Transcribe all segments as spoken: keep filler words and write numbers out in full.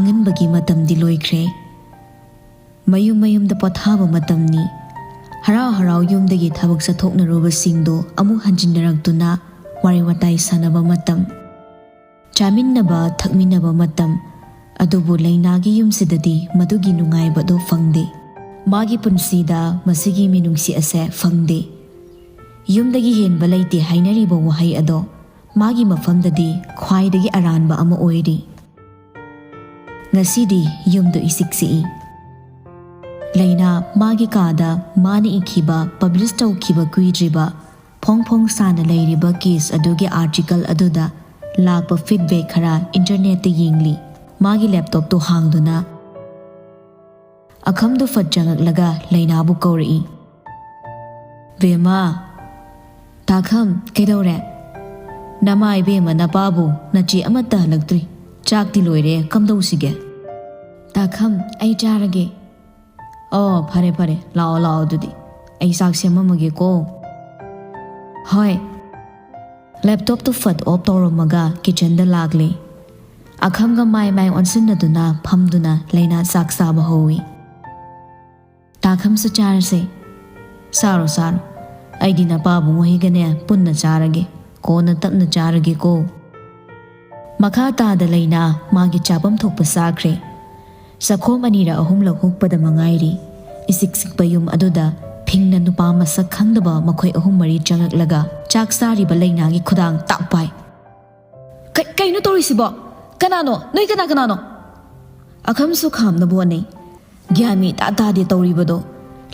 ꯑꯉꯟꯕꯒꯤ ꯃꯇꯝꯗꯤ ꯂꯣꯏꯈ꯭ꯔꯦ꯫ ꯃꯌꯨꯝ ꯃꯌꯨꯝꯗ ꯄꯣꯊꯥꯕ ꯃꯇꯝꯅꯤ꯫ ꯍꯔꯥꯎ ꯍꯔꯥꯎ ꯌꯨꯝꯗꯒꯤ ꯊꯕꯛ ꯆꯠꯊꯣꯛꯅꯔꯨꯕꯁꯤꯡꯗꯨ ꯑꯃꯨꯛ ꯍꯟꯖꯤꯟꯅꯔꯛꯇꯨꯅ ꯋꯥꯔꯤ ꯋꯥꯇꯥꯏ ꯁꯥꯟꯅꯕ ꯃꯇꯝ, ꯆꯥꯃꯤꯟꯅꯕ ꯊꯛꯃꯤꯟꯅꯕ ꯃꯇꯝ꯫ ꯑꯗꯨꯕꯨ ꯂꯩꯅꯥꯒꯤ ꯌꯨꯝꯁꯤꯗꯗꯤ ꯃꯗꯨꯒꯤ ꯅꯨꯡꯉꯥꯏꯕꯗꯨ ꯐꯪꯗꯦ꯫ ꯃꯥꯒꯤ ꯄꯨꯟꯁꯤꯗ ꯃꯁꯤꯒꯤ ꯃꯤꯅꯨꯡꯁꯤ ꯑꯁꯦ ꯐꯪꯗꯦ꯫ ꯌꯨꯝꯗꯒꯤ ꯍꯦꯟꯕ ꯂꯩꯇꯦ ꯍꯥꯏꯅꯔꯤꯕ ꯋꯥꯍꯩ ꯑꯗꯣ ꯃꯥꯒꯤ ꯃꯐꯝꯗꯗꯤ ꯈ꯭ꯋꯥꯏꯗꯒꯤ ꯑꯔꯥꯟꯕ ꯑꯃ ꯑꯣꯏꯔꯤ꯫ ꯉꯁꯤꯗꯤ ꯌꯨꯝꯗꯨ ꯏꯆꯤꯛ ꯆꯤꯛꯏ꯫ ꯂꯩꯅꯥ ꯃꯥꯒꯤ ꯀꯥꯗ ꯃꯥꯅ ꯏꯈꯤꯕ, ꯄꯕ꯭ꯂꯤꯁ ꯇꯧꯈꯤꯕ ꯀꯨꯏꯗ꯭ꯔꯤꯕ, ꯐꯣꯡ ꯐꯣꯡ ꯁꯥꯅ ꯂꯩꯔꯤꯕ ꯀꯦꯁ ꯑꯗꯨꯒꯤ ꯑꯥꯔꯇꯤꯀꯜ ꯑꯗꯨꯗ ꯂꯥꯛꯄ ꯐꯤꯗꯕꯦꯛ ꯈꯔ ꯏꯟꯇꯔꯅꯦꯠꯇ ꯌꯦꯡꯂꯤ꯫ ꯃꯥꯒꯤ ꯂꯦꯞꯇꯣꯞꯇꯨ ꯍꯥꯡꯗꯨꯅ ꯑꯈꯝꯗꯨ ꯐꯠ ꯆꯪꯉꯛꯂꯒ ꯂꯩꯅꯥꯕꯨ ꯀꯧꯔꯛꯏ꯫ "ꯕꯦꯝꯃ!" "ꯇꯥꯈꯝ, ꯀꯩꯗꯧꯔꯦ?" "ꯅꯃꯥ ꯏꯕꯦꯝꯃ, ꯅꯄꯥꯕꯨ ꯅꯆꯦ ꯑꯃꯠꯇ ꯍꯜꯂꯛꯇ꯭ꯔꯤ꯫ ꯆꯥꯛꯇꯤ ꯂꯣꯏꯔꯦ, ꯀꯝꯗꯧꯁꯤꯒꯦ?" "ꯇꯥꯈꯝ, ꯑꯩ ꯆꯥꯔꯒꯦ꯫" "ꯑꯣ, ꯐꯔꯦ ꯐꯔꯦ, ꯂꯥꯛꯑꯣ ꯂꯥꯛꯑꯣ, ꯑꯗꯨꯗꯤ ꯑꯩ ꯆꯥꯛ ꯁꯦꯝꯃꯝꯃꯒꯦꯀꯣ꯫" "ꯍꯣꯏ꯫" ꯂꯦꯞꯇꯣꯞꯇꯨ ꯐꯠ ꯑꯣꯐ ꯇꯧꯔꯝꯃꯒ ꯀꯤꯆꯟꯗ ꯂꯥꯛꯂꯦ꯫ ꯑꯈꯝꯒ ꯃꯥꯏ ꯃꯥꯏ ꯑꯣꯟꯁꯤꯟꯅꯗꯨꯅ ꯐꯝꯗꯨꯅ ꯂꯩꯅꯥ ꯆꯥꯛ ꯆꯥꯕ ꯍꯧꯏ꯫ "ꯇꯥꯈꯝꯁꯨ ꯆꯥꯔꯁꯦ꯫" "ꯆꯥꯔꯣ ꯆꯥꯔꯣ, ꯑꯩꯗꯤ ꯅꯄꯥꯕꯨꯡ ꯍꯣꯏꯒꯅꯦ ꯄꯨꯟꯅ ꯆꯥꯔꯒꯦ, ꯀꯣꯟꯅ ꯇꯞꯅ ꯆꯥꯔꯒꯦꯀꯣ꯫" ꯃꯈꯥ ꯇꯥꯗ ꯂꯩꯅꯥ ꯃꯥꯒꯤ ꯆꯥꯐꯝ ꯊꯣꯛꯄ ꯆꯥꯈ꯭ꯔꯦ꯫ ꯆꯥꯛꯈꯣꯝ ꯑꯅꯤꯔ ꯑꯍꯨꯝꯂꯛ ꯍꯨꯛꯄꯗ ꯃꯉꯥꯏꯔꯤ꯫ ꯏꯆꯤꯛ ꯆꯤꯛꯄ ꯌꯨꯝ ꯑꯗꯨꯗ ꯐꯤꯡꯅ ꯅꯨꯄꯥ ꯃꯁꯛ ꯈꯪꯗꯕ ꯃꯈꯣꯏ ꯑꯍꯨꯝ ꯃꯔꯤ ꯆꯪꯉꯛꯂꯒ ꯆꯥꯛ ꯆꯥꯔꯤꯕ ꯂꯩꯅꯥꯒꯤ ꯈꯨꯗꯥꯡ ꯇꯥꯛ ꯄꯥꯏ꯫ "ꯀ-, ꯀꯩꯅꯣ ꯇꯧꯔꯤꯁꯤꯕꯣ? ꯀꯅꯥꯅꯣ? ꯅꯣꯏ ꯀꯅꯥ ꯀꯅꯥꯅꯣ?" ꯑꯈꯝꯁꯨ ꯈꯥꯝꯅꯕ ꯍꯣꯠꯅꯩ꯫ ꯒ꯭ꯌꯥꯟ ꯃꯤ ꯏꯇꯥ ꯇꯥꯗꯦ ꯇꯧꯔꯤꯕꯗꯣ꯫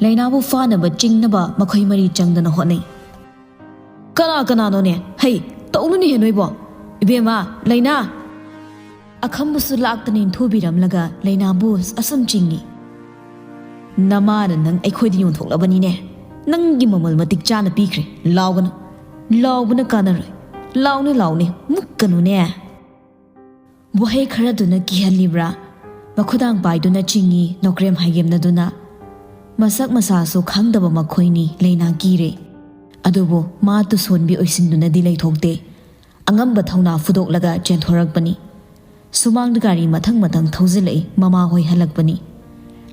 ꯂꯩꯅꯥꯕꯨ ꯐꯥꯅꯕ ꯆꯤꯡꯅꯕ ꯃꯈꯣꯏ ꯃꯔꯤ ꯆꯪꯗꯅ ꯍꯣꯠꯅꯩ꯫ "ꯀꯅꯥ ꯀꯅꯥꯅꯣꯅꯦ? ꯍꯩ, ꯇꯧꯅꯨꯅꯦꯍꯦ ꯅꯣꯏꯕꯣ꯫ ꯏꯕꯦꯝꯃ, ꯂꯩꯅꯥ!" ꯑꯈꯝꯕꯁꯨ ꯂꯥꯛꯇꯅ ꯏꯟꯊꯨꯕꯤꯔꯝꯂꯒ ꯂꯩꯅꯥꯕꯨ ꯑꯁꯨꯝ ꯆꯤꯡꯏ꯫ "ꯅꯃꯥꯅ ꯅꯪ ꯑꯩꯈꯣꯏꯗ ꯌꯣꯟꯊꯣꯛꯂꯕꯅꯤꯅꯦ꯫ ꯅꯪꯒꯤ ꯃꯃꯜ ꯃꯇꯤꯛ ꯆꯥꯅ ꯄꯤꯈ꯭ꯔꯦ꯫ ꯂꯥꯎꯒꯅꯨ꯫ ꯂꯥꯎꯕꯅ ꯀꯥꯟꯅꯔꯣꯏ꯫ ꯂꯥꯎꯅꯦ, ꯂꯥꯎꯅꯦ꯫ ꯃꯨꯛꯀꯅꯨꯅꯦ꯫" ꯋꯥꯍꯩ ꯈꯔꯗꯨꯅ ꯀꯤꯍꯜꯂꯤꯕ꯭ꯔꯥ? ꯃꯈꯨꯗꯥꯡ ꯄꯥꯏꯗꯨꯅ ꯆꯤꯡꯏ ꯅꯣꯀ꯭ꯔꯦꯝ ꯍꯥꯏꯒꯦꯝꯅꯗꯨꯅ꯫ ꯃꯁꯛ ꯃꯁꯥꯁꯨ ꯈꯪꯗꯕ ꯃꯈꯣꯏꯅꯤ ꯂꯩꯅꯥ ꯀꯤꯔꯦ꯫ ꯑꯗꯨꯕꯨ ꯃꯥ ꯇꯨꯁꯣꯟꯕꯤ ꯑꯣꯏꯁꯤꯟꯗꯨꯅꯗꯤ ꯂꯩꯊꯣꯛꯇꯦ꯫ ꯑꯉꯝꯕ ꯊꯧꯅꯥ ꯐꯨꯗꯣꯛꯂꯒ ꯆꯦꯟꯊꯣꯔꯛꯄꯅꯤ꯫ ꯁꯨꯃꯥꯡꯗ ꯒꯥꯔꯤ ꯃꯊꯪ ꯃꯊꯪ ꯊꯧꯖꯤꯜꯂꯛꯏ꯫ ꯃꯃꯥ ꯍꯣꯏ ꯍꯜꯂꯛꯄꯅꯤ꯫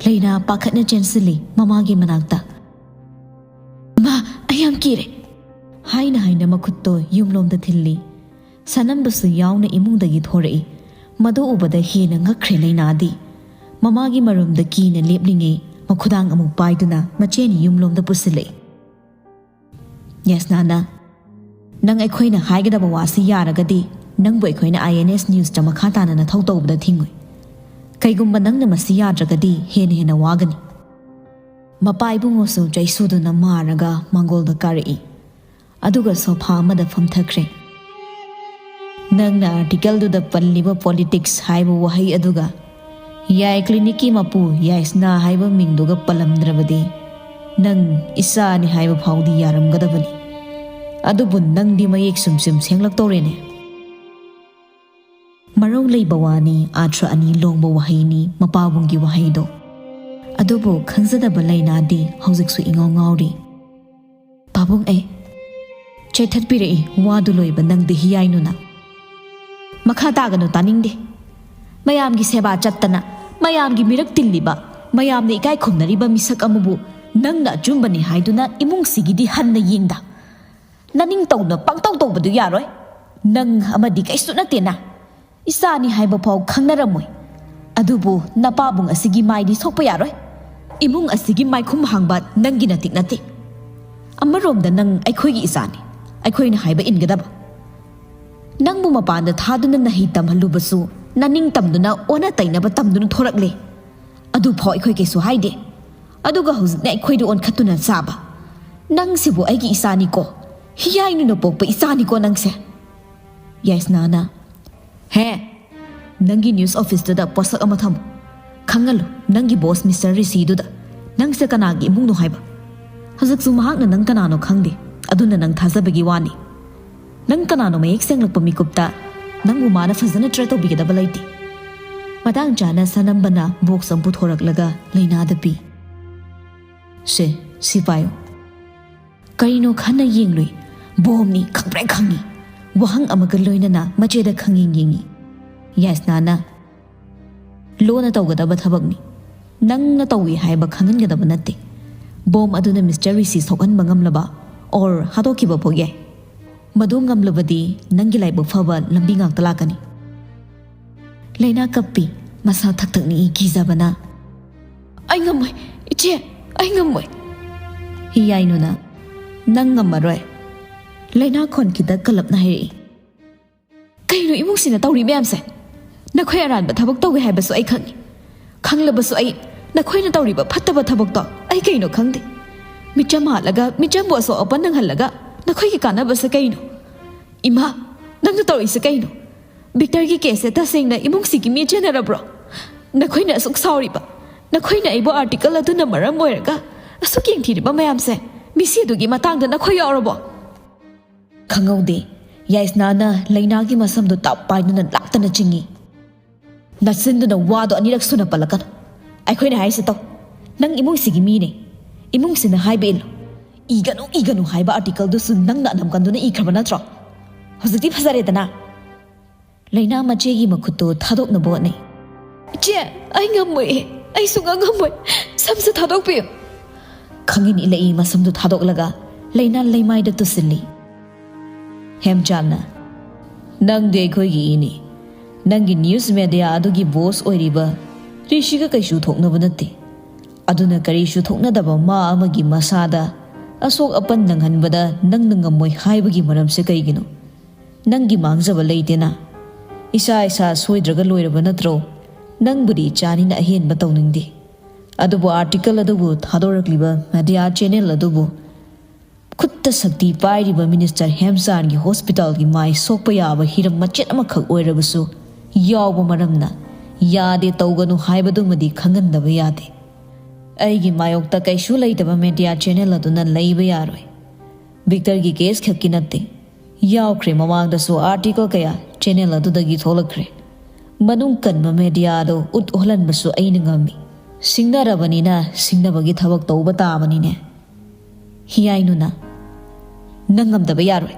ꯂꯩꯅꯥ ꯄꯥꯈꯠꯅ ꯆꯦꯟꯁꯤꯜꯂꯤ ꯃꯃꯥꯒꯤ ꯃꯅꯥꯛꯇ꯫ "ꯃꯥ, ꯑꯩ ꯌꯥꯝ ꯀꯤꯔꯦ!" ꯍꯥꯏꯅ ꯍꯥꯏꯅ ꯃꯈꯨꯠꯇꯣ ꯌꯨꯝꯂꯣꯝꯗ ꯊꯤꯜꯂꯤ꯫ ꯁꯅꯝꯕꯁꯨ ꯌꯥꯎꯅ ꯏꯃꯨꯡꯗꯒꯤ ꯊꯣꯔꯛꯏ꯫ ꯃꯗꯨ ꯎꯕꯗ ꯍꯦꯟꯅ ꯉꯛꯈ꯭ꯔꯦ ꯂꯩꯅꯥꯗꯤ꯫ ꯃꯃꯥꯒꯤ ꯃꯔꯨꯝꯗ ꯀꯤꯅ ꯂꯦꯞꯂꯤꯉꯩ ꯃꯈꯨꯗꯥꯡ ꯑꯃꯨꯛ ꯄꯥꯏꯗꯨꯅ ꯃꯆꯦꯅꯤ ꯌꯨꯝꯂꯣꯝꯗ ꯄꯨꯁꯤꯜꯂꯛꯏ꯫ ꯌꯥꯏꯁꯅꯥꯅ, "ꯅꯪ ꯑꯩꯈꯣꯏꯅ ꯍꯥꯏꯒꯗꯕ ꯋꯥꯁꯤ ꯌꯥꯔꯒꯗꯤ ꯅꯪꯕꯨ ꯑꯩꯈꯣꯏꯅ ꯑꯥꯏ ꯑꯦꯟ ꯑꯦꯁ ꯅ꯭ꯌꯨꯁꯇ ꯃꯈꯥ ꯇꯥꯅ ꯅꯊꯧ ꯇꯧꯕꯗ ꯊꯤꯡꯉꯣꯏ꯫ ꯀꯩꯒꯨꯝꯕ ꯅꯪꯅ ꯃꯁꯤ ꯌꯥꯗ꯭ꯔꯒꯗꯤ ꯍꯦꯟꯅ ꯍꯦꯟꯅ ꯋꯥꯒꯅꯤ꯫" ꯃꯄꯥ ꯏꯕꯨꯡꯉꯣꯁꯨ ꯆꯩꯁꯨꯗꯨꯅ ꯃꯥꯔꯒ ꯃꯥꯡꯒꯣꯜꯗ ꯀꯥꯔꯛꯏ꯫ ꯑꯗꯨꯒ ꯁꯣꯐꯥ ꯑꯃꯗ ꯐꯝꯊꯈ꯭ꯔꯦ꯫ "ꯅꯪꯅ ꯑꯥꯔꯇꯤꯀꯜꯗꯨꯗ ꯄꯜꯂꯤꯕ ꯄꯣꯂꯤꯇꯤꯛꯁ ꯍꯥꯏꯕ ꯋꯥꯍꯩ ꯑꯗꯨꯒ ꯌꯥꯏ ꯀ꯭ꯂꯤꯅꯤꯛꯀꯤ ꯃꯄꯨ ꯌꯥꯏꯁꯅꯥ ꯍꯥꯏꯕ ꯃꯤꯡꯗꯨꯒ ꯄꯜꯂꯝꯗ꯭ꯔꯕꯗꯤ ꯅꯪ ꯏꯆꯥꯅꯤ ꯍꯥꯏꯕ ꯐꯥꯎꯗꯤ ꯌꯥꯔꯝꯒꯗꯕꯅꯤ꯫ ꯑꯗꯨꯕꯨ ꯅꯪꯗꯤ ꯃꯌꯦꯛ ꯁꯨꯝ ꯁꯨꯝ ꯁꯦꯡꯂꯛꯇꯧꯔꯦꯅꯦ꯫" ꯃꯔꯧ ꯂꯩꯕ ꯋꯥꯅꯤ, ꯑꯥꯊ꯭ꯔ ꯑꯅꯤ ꯂꯣꯡꯕ ꯋꯥꯍꯩꯅꯤ ꯃꯄꯥꯕꯨꯡꯒꯤ ꯋꯥꯍꯩꯗꯣ꯫ ꯑꯗꯨꯕꯨ ꯈꯪꯖꯗꯕ ꯂꯩꯅꯥꯗꯤ ꯍꯧꯖꯤꯛꯁꯨ ꯏꯉꯥꯎ ꯉꯥꯎꯔꯤ꯫ "ꯄꯥꯕꯨꯡ, ꯑꯩ ꯆꯦꯠꯊꯠꯄꯤꯔꯛꯏ ꯋꯥꯗꯨ ꯂꯣꯏꯕ ꯅꯪꯗꯤ ꯍꯤꯌꯥꯏꯅꯨꯅ꯫ ꯃꯈꯥ ꯇꯥꯒꯅꯨ, ꯇꯥꯅꯤꯡꯗꯦ꯫ ꯃꯌꯥꯝꯒꯤ ꯁꯦꯕꯥ ꯆꯠꯇꯅ, ꯃꯌꯥꯝꯒꯤ ꯃꯤꯔꯛ ꯇꯤꯜꯂꯤꯕ, ꯃꯌꯥꯝꯅ ꯏꯀꯥꯏ ꯈꯨꯝꯅꯔꯤꯕ ꯃꯤꯁꯛ ꯑꯃꯕꯨ ꯅꯪꯅ ꯑꯆꯨꯝꯕꯅꯤ ꯍꯥꯏꯗꯨꯅ ꯏꯃꯨꯡꯁꯤꯒꯤꯗꯤ ꯍꯟꯅ ꯌꯦꯡꯗ꯫ ꯅꯅꯤꯡ ꯇꯧꯅ ꯄꯪꯇꯧ ꯇꯧꯕꯗꯨ ꯌꯥꯔꯣꯏ꯫ ꯅꯪ ꯑꯃꯗꯤ ꯀꯩꯁꯨ ꯅꯠꯇꯦꯅ꯫ ꯏꯆꯥꯅꯤ ꯍꯥꯏꯕ ꯐꯥꯎ ꯈꯪꯅꯔꯝꯃꯣꯏ꯫ ꯑꯗꯨꯕꯨ ꯅꯄꯥꯕꯨꯡ ꯑꯁꯤꯒꯤ ꯃꯥꯏꯗꯤ ꯁꯣꯛꯄ ꯌꯥꯔꯣꯏ꯫ ꯏꯃꯨꯡ ꯑꯁꯤꯒꯤ ꯃꯥꯏꯈꯨꯝ ꯍꯥꯡꯕ ꯅꯪꯒꯤ ꯅꯇꯤꯛ ꯅꯠꯇꯦ꯫ ꯑꯃꯔꯣꯝꯗ ꯅꯪ ꯑꯩꯈꯣꯏꯒꯤ ꯏꯆꯥꯅꯤ, ꯑꯩꯈꯣꯏꯅ ꯍꯥꯏꯕ ꯏꯟꯒꯗꯕ꯫ ꯅꯪꯕꯨ ꯃꯄꯥꯟꯗ ꯊꯥꯗꯨꯅ ꯅꯍꯩ ꯇꯝꯍꯜꯂꯨꯕꯁꯨ ꯅꯅꯤꯡ ꯇꯝꯗꯨꯅ ꯑꯣꯟꯅ ꯇꯩꯅꯕ ꯇꯝꯗꯨꯅ ꯊꯣꯔꯛꯂꯦ꯫ ꯑꯗꯨꯐꯥꯎ ꯑꯩꯈꯣꯏ ꯀꯩꯁꯨ ꯍꯥꯏꯗꯦ꯫ ꯑꯗꯨꯒ ꯍꯧꯖꯤꯛꯅ ꯑꯩꯈꯣꯏꯗ ꯑꯣꯟꯈꯠꯇꯨꯅ ꯆꯥꯕ꯫ ꯅꯪꯁꯤꯕꯨ ꯑꯩꯒꯤ ꯏꯆꯥꯅꯤꯀꯣ, ꯍꯤꯌꯥꯏꯅꯨꯅ ꯄꯣꯛꯄ ꯏꯆꯥꯅꯤꯀꯣ ꯅꯪꯁꯦ꯫" ꯌꯥꯏꯁꯅꯥꯅ, "ꯍꯦ, ꯅꯪꯒꯤ ꯅ꯭ꯌꯨꯁ ꯑꯣꯐꯤꯁꯇꯨꯗ ꯄꯣꯠꯁꯛ ꯑꯃ ꯊꯝꯃꯨ꯫ ꯈꯪꯍꯜꯂꯨ ꯅꯪꯒꯤ ꯕꯣꯁ ꯃꯤꯁꯇꯔ ꯔꯤꯁꯤꯗꯨꯗ ꯅꯪꯁꯦ ꯀꯅꯥꯒꯤ ꯏꯃꯨꯡꯅꯣ ꯍꯥꯏꯕ꯫ ꯍꯧꯖꯤꯛꯁꯨ ꯃꯍꯥꯛꯅ ꯅꯪ ꯀꯅꯥꯅꯣ ꯈꯪꯗꯦ꯫ ꯑꯗꯨꯅ ꯅꯪ ꯊꯥꯖꯕꯒꯤ ꯋꯥꯅꯤ꯫ ꯅꯪ ꯀꯅꯥꯅꯣ ꯃꯌꯦꯛ ꯁꯦꯡꯂꯛꯄ ꯃꯤꯀꯨꯞꯇ ꯅꯪꯕꯨ ꯃꯥꯅ ꯐꯖꯅ ꯇ꯭ꯔꯦꯠ ꯇꯧꯕꯤꯒꯗꯕ ꯂꯩꯇꯦ꯫" ꯃꯇꯥꯡ ꯆꯥꯅ ꯁꯅꯝꯕꯅ ꯕꯣꯛꯁ ꯑꯃ ꯄꯨꯊꯣꯔꯛꯂꯒ ꯂꯩꯅꯥꯗ ꯄꯤ꯫ "ꯁꯦ, ꯁꯤ ꯄꯥꯏꯌꯨ꯫" ꯀꯔꯤꯅꯣ ꯈꯟꯅ ꯌꯦꯡꯂꯨꯏ꯫ ꯕꯣꯝꯅꯤ, ꯈꯪꯄ꯭ꯔꯦꯛ ꯈꯪꯉꯤ꯫ ꯋꯥꯍꯪ ꯑꯃꯒ ꯂꯣꯏꯅꯅ ꯃꯆꯦꯗ ꯈꯪꯌꯦꯡ ꯌꯦꯡꯉꯤ꯫ ꯌꯥꯏꯁꯅꯥꯅ, "ꯂꯣꯅ ꯇꯧꯒꯗꯕ ꯊꯕꯛꯅꯤ꯫ ꯅꯪꯅ ꯇꯧꯏ ꯍꯥꯏꯕ ꯈꯪꯍꯟꯒꯗꯕ ꯅꯠꯇꯦ꯫ ꯕꯣꯝ ꯑꯗꯨꯅ ꯃꯤꯁꯇꯔ ꯔꯤꯁꯤ ꯁꯣꯛꯍꯟꯕ ꯉꯝꯂꯕ ꯑꯣꯔ ꯍꯥꯠꯇꯣꯛꯈꯤꯕ ꯐꯥꯎ ꯌꯥꯏ꯫ ꯃꯗꯨ ꯉꯝꯂꯕꯗꯤ ꯅꯪꯒꯤ ꯂꯥꯏꯕꯛ ꯐꯕ ꯂꯝꯕꯤ ꯉꯥꯛꯇ ꯂꯥꯛꯀꯅꯤ꯫" ꯂꯩꯅꯥ ꯀꯞꯄꯤ, ꯃꯁꯥ ꯊꯛꯊꯛ ꯅꯤꯛꯏ ꯀꯤꯖꯕꯅ꯫ "ꯑꯩ ꯉꯝꯃꯣꯏ, ꯏꯆꯦ, ꯑꯩ ꯉꯝꯃꯣꯏ꯫" ꯍꯤꯌꯥꯏꯅꯨꯅ, "ꯅꯪ ꯉꯝꯃꯔꯣꯏ꯫" ꯂꯩꯅꯥ ꯈꯣꯟ ꯈꯤꯇ ꯀꯜꯂꯞꯅ ꯍꯥꯏꯔꯛꯏ꯫ "ꯀꯩꯅꯣ ꯏꯃꯨꯡꯁꯤꯅ ꯇꯧꯔꯤ ꯃꯌꯥꯝꯁꯦ? ꯅꯈꯣꯏ ꯑꯔꯥꯟꯕ ꯊꯕꯛ ꯇꯧꯏ ꯍꯥꯏꯕꯁꯨ ꯑꯩ ꯈꯪꯏ꯫ ꯈꯪꯂꯕꯁꯨ ꯑꯩ ꯅꯈꯣꯏꯅ ꯇꯧꯔꯤꯕ ꯐꯠꯇꯕ ꯊꯕꯛꯇꯣ ꯑꯩ ꯀꯩꯅꯣ ꯈꯪꯗꯦ꯫ ꯃꯤꯆꯝ ꯍꯥꯠꯂꯒ ꯃꯤꯆꯝꯕꯨ ꯑꯁꯣꯛ ꯑꯄꯟ ꯅꯪꯍꯜꯂꯒ ꯅꯈꯣꯏꯒꯤ ꯀꯥꯟꯅꯕꯁꯦ ꯀꯩꯅꯣ? ꯏꯃꯥ, ꯅꯪꯅ ꯇꯧꯔꯤꯁꯦ ꯀꯩꯅꯣ? ꯕꯤꯛꯇꯔꯒꯤ ꯀꯦꯁꯁꯦ ꯇꯁꯦꯡꯅ ꯏꯃꯨꯡꯁꯤꯒꯤ ꯃꯤ ꯆꯦꯟꯅꯔꯕ꯭ꯔꯣ? ꯅꯈꯣꯏꯅ ꯑꯁꯨꯛ ꯁꯥꯎꯔꯤꯕ, ꯅꯈꯣꯏꯅ ꯑꯩꯕꯨ ꯑꯥꯔꯇꯤꯀꯜ ꯑꯗꯨꯅ ꯃꯔꯝ ꯑꯣꯏꯔꯒ ꯑꯁꯨꯛ ꯌꯦꯡꯊꯤꯔꯤꯕ ꯃꯌꯥꯝꯁꯦ, ꯃꯤꯁꯤ ꯑꯗꯨꯒꯤ ꯃꯇꯥꯡꯗ ꯅꯈꯣꯏ ꯌꯥꯎꯔꯕꯣ?" ꯈꯪꯍꯧꯗꯦ, ꯌꯥꯏꯁꯅꯥꯅ ꯂꯩꯅꯥꯒꯤ ꯃꯁꯝꯗꯨ ꯇꯞ ꯄꯥꯏꯗꯨꯅ ꯂꯥꯛꯇꯅ ꯆꯤꯡꯏ꯫ "ꯅꯆꯤꯟꯗꯨꯅ ꯋꯥꯗꯣ ꯑꯅꯤꯔꯛ ꯁꯨꯅ ꯄꯜꯂꯛꯀꯅꯨ꯫ ꯑꯩꯈꯣꯏꯅ ꯍꯥꯏꯔꯤꯁꯦ ꯇꯧ꯫ ꯅꯪ ꯏꯃꯨꯡꯁꯤꯒꯤ ꯃꯤꯅꯦ꯫ ꯏꯃꯨꯡꯁꯤꯅ ꯍꯥꯏꯕ ꯏꯜꯂꯨ꯫ ꯏꯒꯅꯨ, ꯏꯒꯅꯨ ꯍꯥꯏꯕ ꯑꯥꯔꯇꯤꯀꯜꯗꯨꯁꯨ ꯅꯪꯅ ꯑꯅꯝ ꯀꯟꯗꯨꯅ ꯏꯈ꯭ꯔꯕ ꯅꯠꯇ꯭ꯔꯣ? ꯍꯧꯖꯤꯛꯇꯤ ꯐꯖꯔꯦꯗꯅ꯫" ꯂꯩꯅꯥ ꯃꯆꯦꯒꯤ ꯃꯈꯨꯠꯇꯨ ꯊꯥꯗꯣꯛꯅꯕ ꯍꯣꯠꯅꯩ꯫ "ꯏꯆꯦ, ꯑꯩ ꯉꯝꯃꯣꯏꯌꯦ꯫ ꯑꯩ ꯁꯨꯡꯉꯝ ꯉꯝꯃꯣꯏ꯫ ꯁꯝꯁꯦ ꯊꯥꯗꯣꯛꯄꯤꯌꯨ꯫" ꯈꯪꯏꯟ ꯏꯜꯂꯛꯏ ꯃꯁꯝꯗꯨ ꯊꯥꯗꯣꯛꯂꯒ ꯂꯩꯅꯥ ꯂꯩꯃꯥꯏꯗ ꯇꯨꯁꯤꯜꯂꯤ꯫ ꯍꯦꯝꯆꯥꯟꯅ, "ꯅꯪꯗꯤ ꯑꯩꯈꯣꯏꯒꯤ ꯏꯅꯤ꯫ ꯅꯪꯒꯤ ꯅ꯭ꯌꯨꯁ ꯃꯦꯗꯤꯌꯥ ꯑꯗꯨꯒꯤ ꯕꯣꯁ ꯑꯣꯏꯔꯤꯕ ꯔꯤꯁꯤꯒ ꯀꯩꯁꯨ ꯊꯣꯛꯅꯕ ꯅꯠꯇꯦ꯫ ꯑꯗꯨꯅ ꯀꯔꯤꯁꯨ ꯊꯣꯛꯅꯗꯕ ꯃꯥ ꯑꯃꯒꯤ ꯃꯁꯥꯗ ꯑꯁꯣꯛ ꯑꯄꯟ ꯅꯪꯍꯟꯕꯗ ꯅꯪꯅ ꯉꯝꯃꯣꯏ ꯍꯥꯏꯕꯒꯤ ꯃꯔꯝꯁꯦ ꯀꯩꯒꯤꯅꯣ? ꯅꯪꯒꯤ ꯃꯥꯡꯖꯕ ꯂꯩꯇꯦꯅ꯫ ꯏꯁꯥ ꯏꯁꯥ ꯁꯣꯏꯗ꯭ꯔꯒ ꯂꯣꯏꯔꯕ ꯅꯠꯇ꯭ꯔꯣ? ꯅꯪꯕꯨꯗꯤ ꯏꯆꯥꯅꯤꯅ ꯑꯍꯦꯟꯕ ꯇꯧꯅꯤꯡꯗꯦ꯫ ꯑꯗꯨꯕꯨ ꯑꯥꯔꯇꯤꯀꯜ ꯑꯗꯨꯕꯨ ꯊꯥꯗꯣꯔꯛꯂꯤꯕ ꯃꯦꯗꯤꯌꯥ ꯆꯦꯅꯦꯜ ꯑꯗꯨꯕꯨ ꯈꯨꯠꯇ ꯁꯛꯇꯤ ꯄꯥꯏꯔꯤꯕ ꯃꯤꯅꯤꯁꯇꯔ ꯍꯦꯝꯆꯥꯟꯒꯤ ꯍꯣꯁꯄꯤꯇꯥꯜꯒꯤ ꯃꯥꯏ ꯁꯣꯛꯄ ꯌꯥꯕ ꯍꯤꯔꯝ ꯃꯆꯦꯠ ꯑꯃꯈꯛ ꯑꯣꯏꯔꯕꯁꯨ ꯌꯥꯎꯕ ꯃꯔꯝꯅ ꯌꯥꯗꯦ, ꯇꯧꯒꯅꯨ ꯍꯥꯏꯕꯗꯨꯃꯗꯤ ꯈꯪꯍꯟꯗꯕ ꯌꯥꯗꯦ꯫ ꯑꯩꯒꯤ ꯃꯥꯌꯣꯛꯇ ꯀꯩꯁꯨ ꯂꯩꯇꯕ ꯃꯦꯗꯤꯌꯥ ꯆꯦꯅꯦꯜ ꯑꯗꯨꯅ ꯂꯩꯕ ꯌꯥꯔꯣꯏ꯫ ꯕꯤꯛꯇꯔꯒꯤ ꯀꯦꯁ ꯈꯛꯀꯤ ꯅꯠꯇꯦ, ꯌꯥꯎꯈ꯭ꯔꯦ꯫ ꯃꯃꯥꯡꯗꯁꯨ ꯑꯥꯔꯇꯤꯀꯜ ꯀꯌꯥ ꯆꯦꯅꯦꯜ ꯑꯗꯨꯗꯒꯤ ꯊꯣꯛꯂꯛꯈ꯭ꯔꯦ꯫ ꯃꯅꯨꯡ ꯀꯟꯕ ꯃꯦꯗꯤꯌꯥ ꯑꯗꯨ ꯎꯠ ꯎꯍꯜꯍꯟꯕꯁꯨ ꯑꯩꯅ ꯉꯝꯃꯤ꯫ ꯁꯤꯡꯅꯔꯕꯅꯤꯅ ꯁꯤꯡꯅꯕꯒꯤ ꯊꯕꯛ ꯇꯧꯕ ꯇꯥꯕꯅꯤꯅꯦ꯫" ꯍꯤꯌꯥꯏꯅꯨꯅ, "ꯅꯪ ꯉꯝꯗꯕ ꯌꯥꯔꯣꯏ꯫"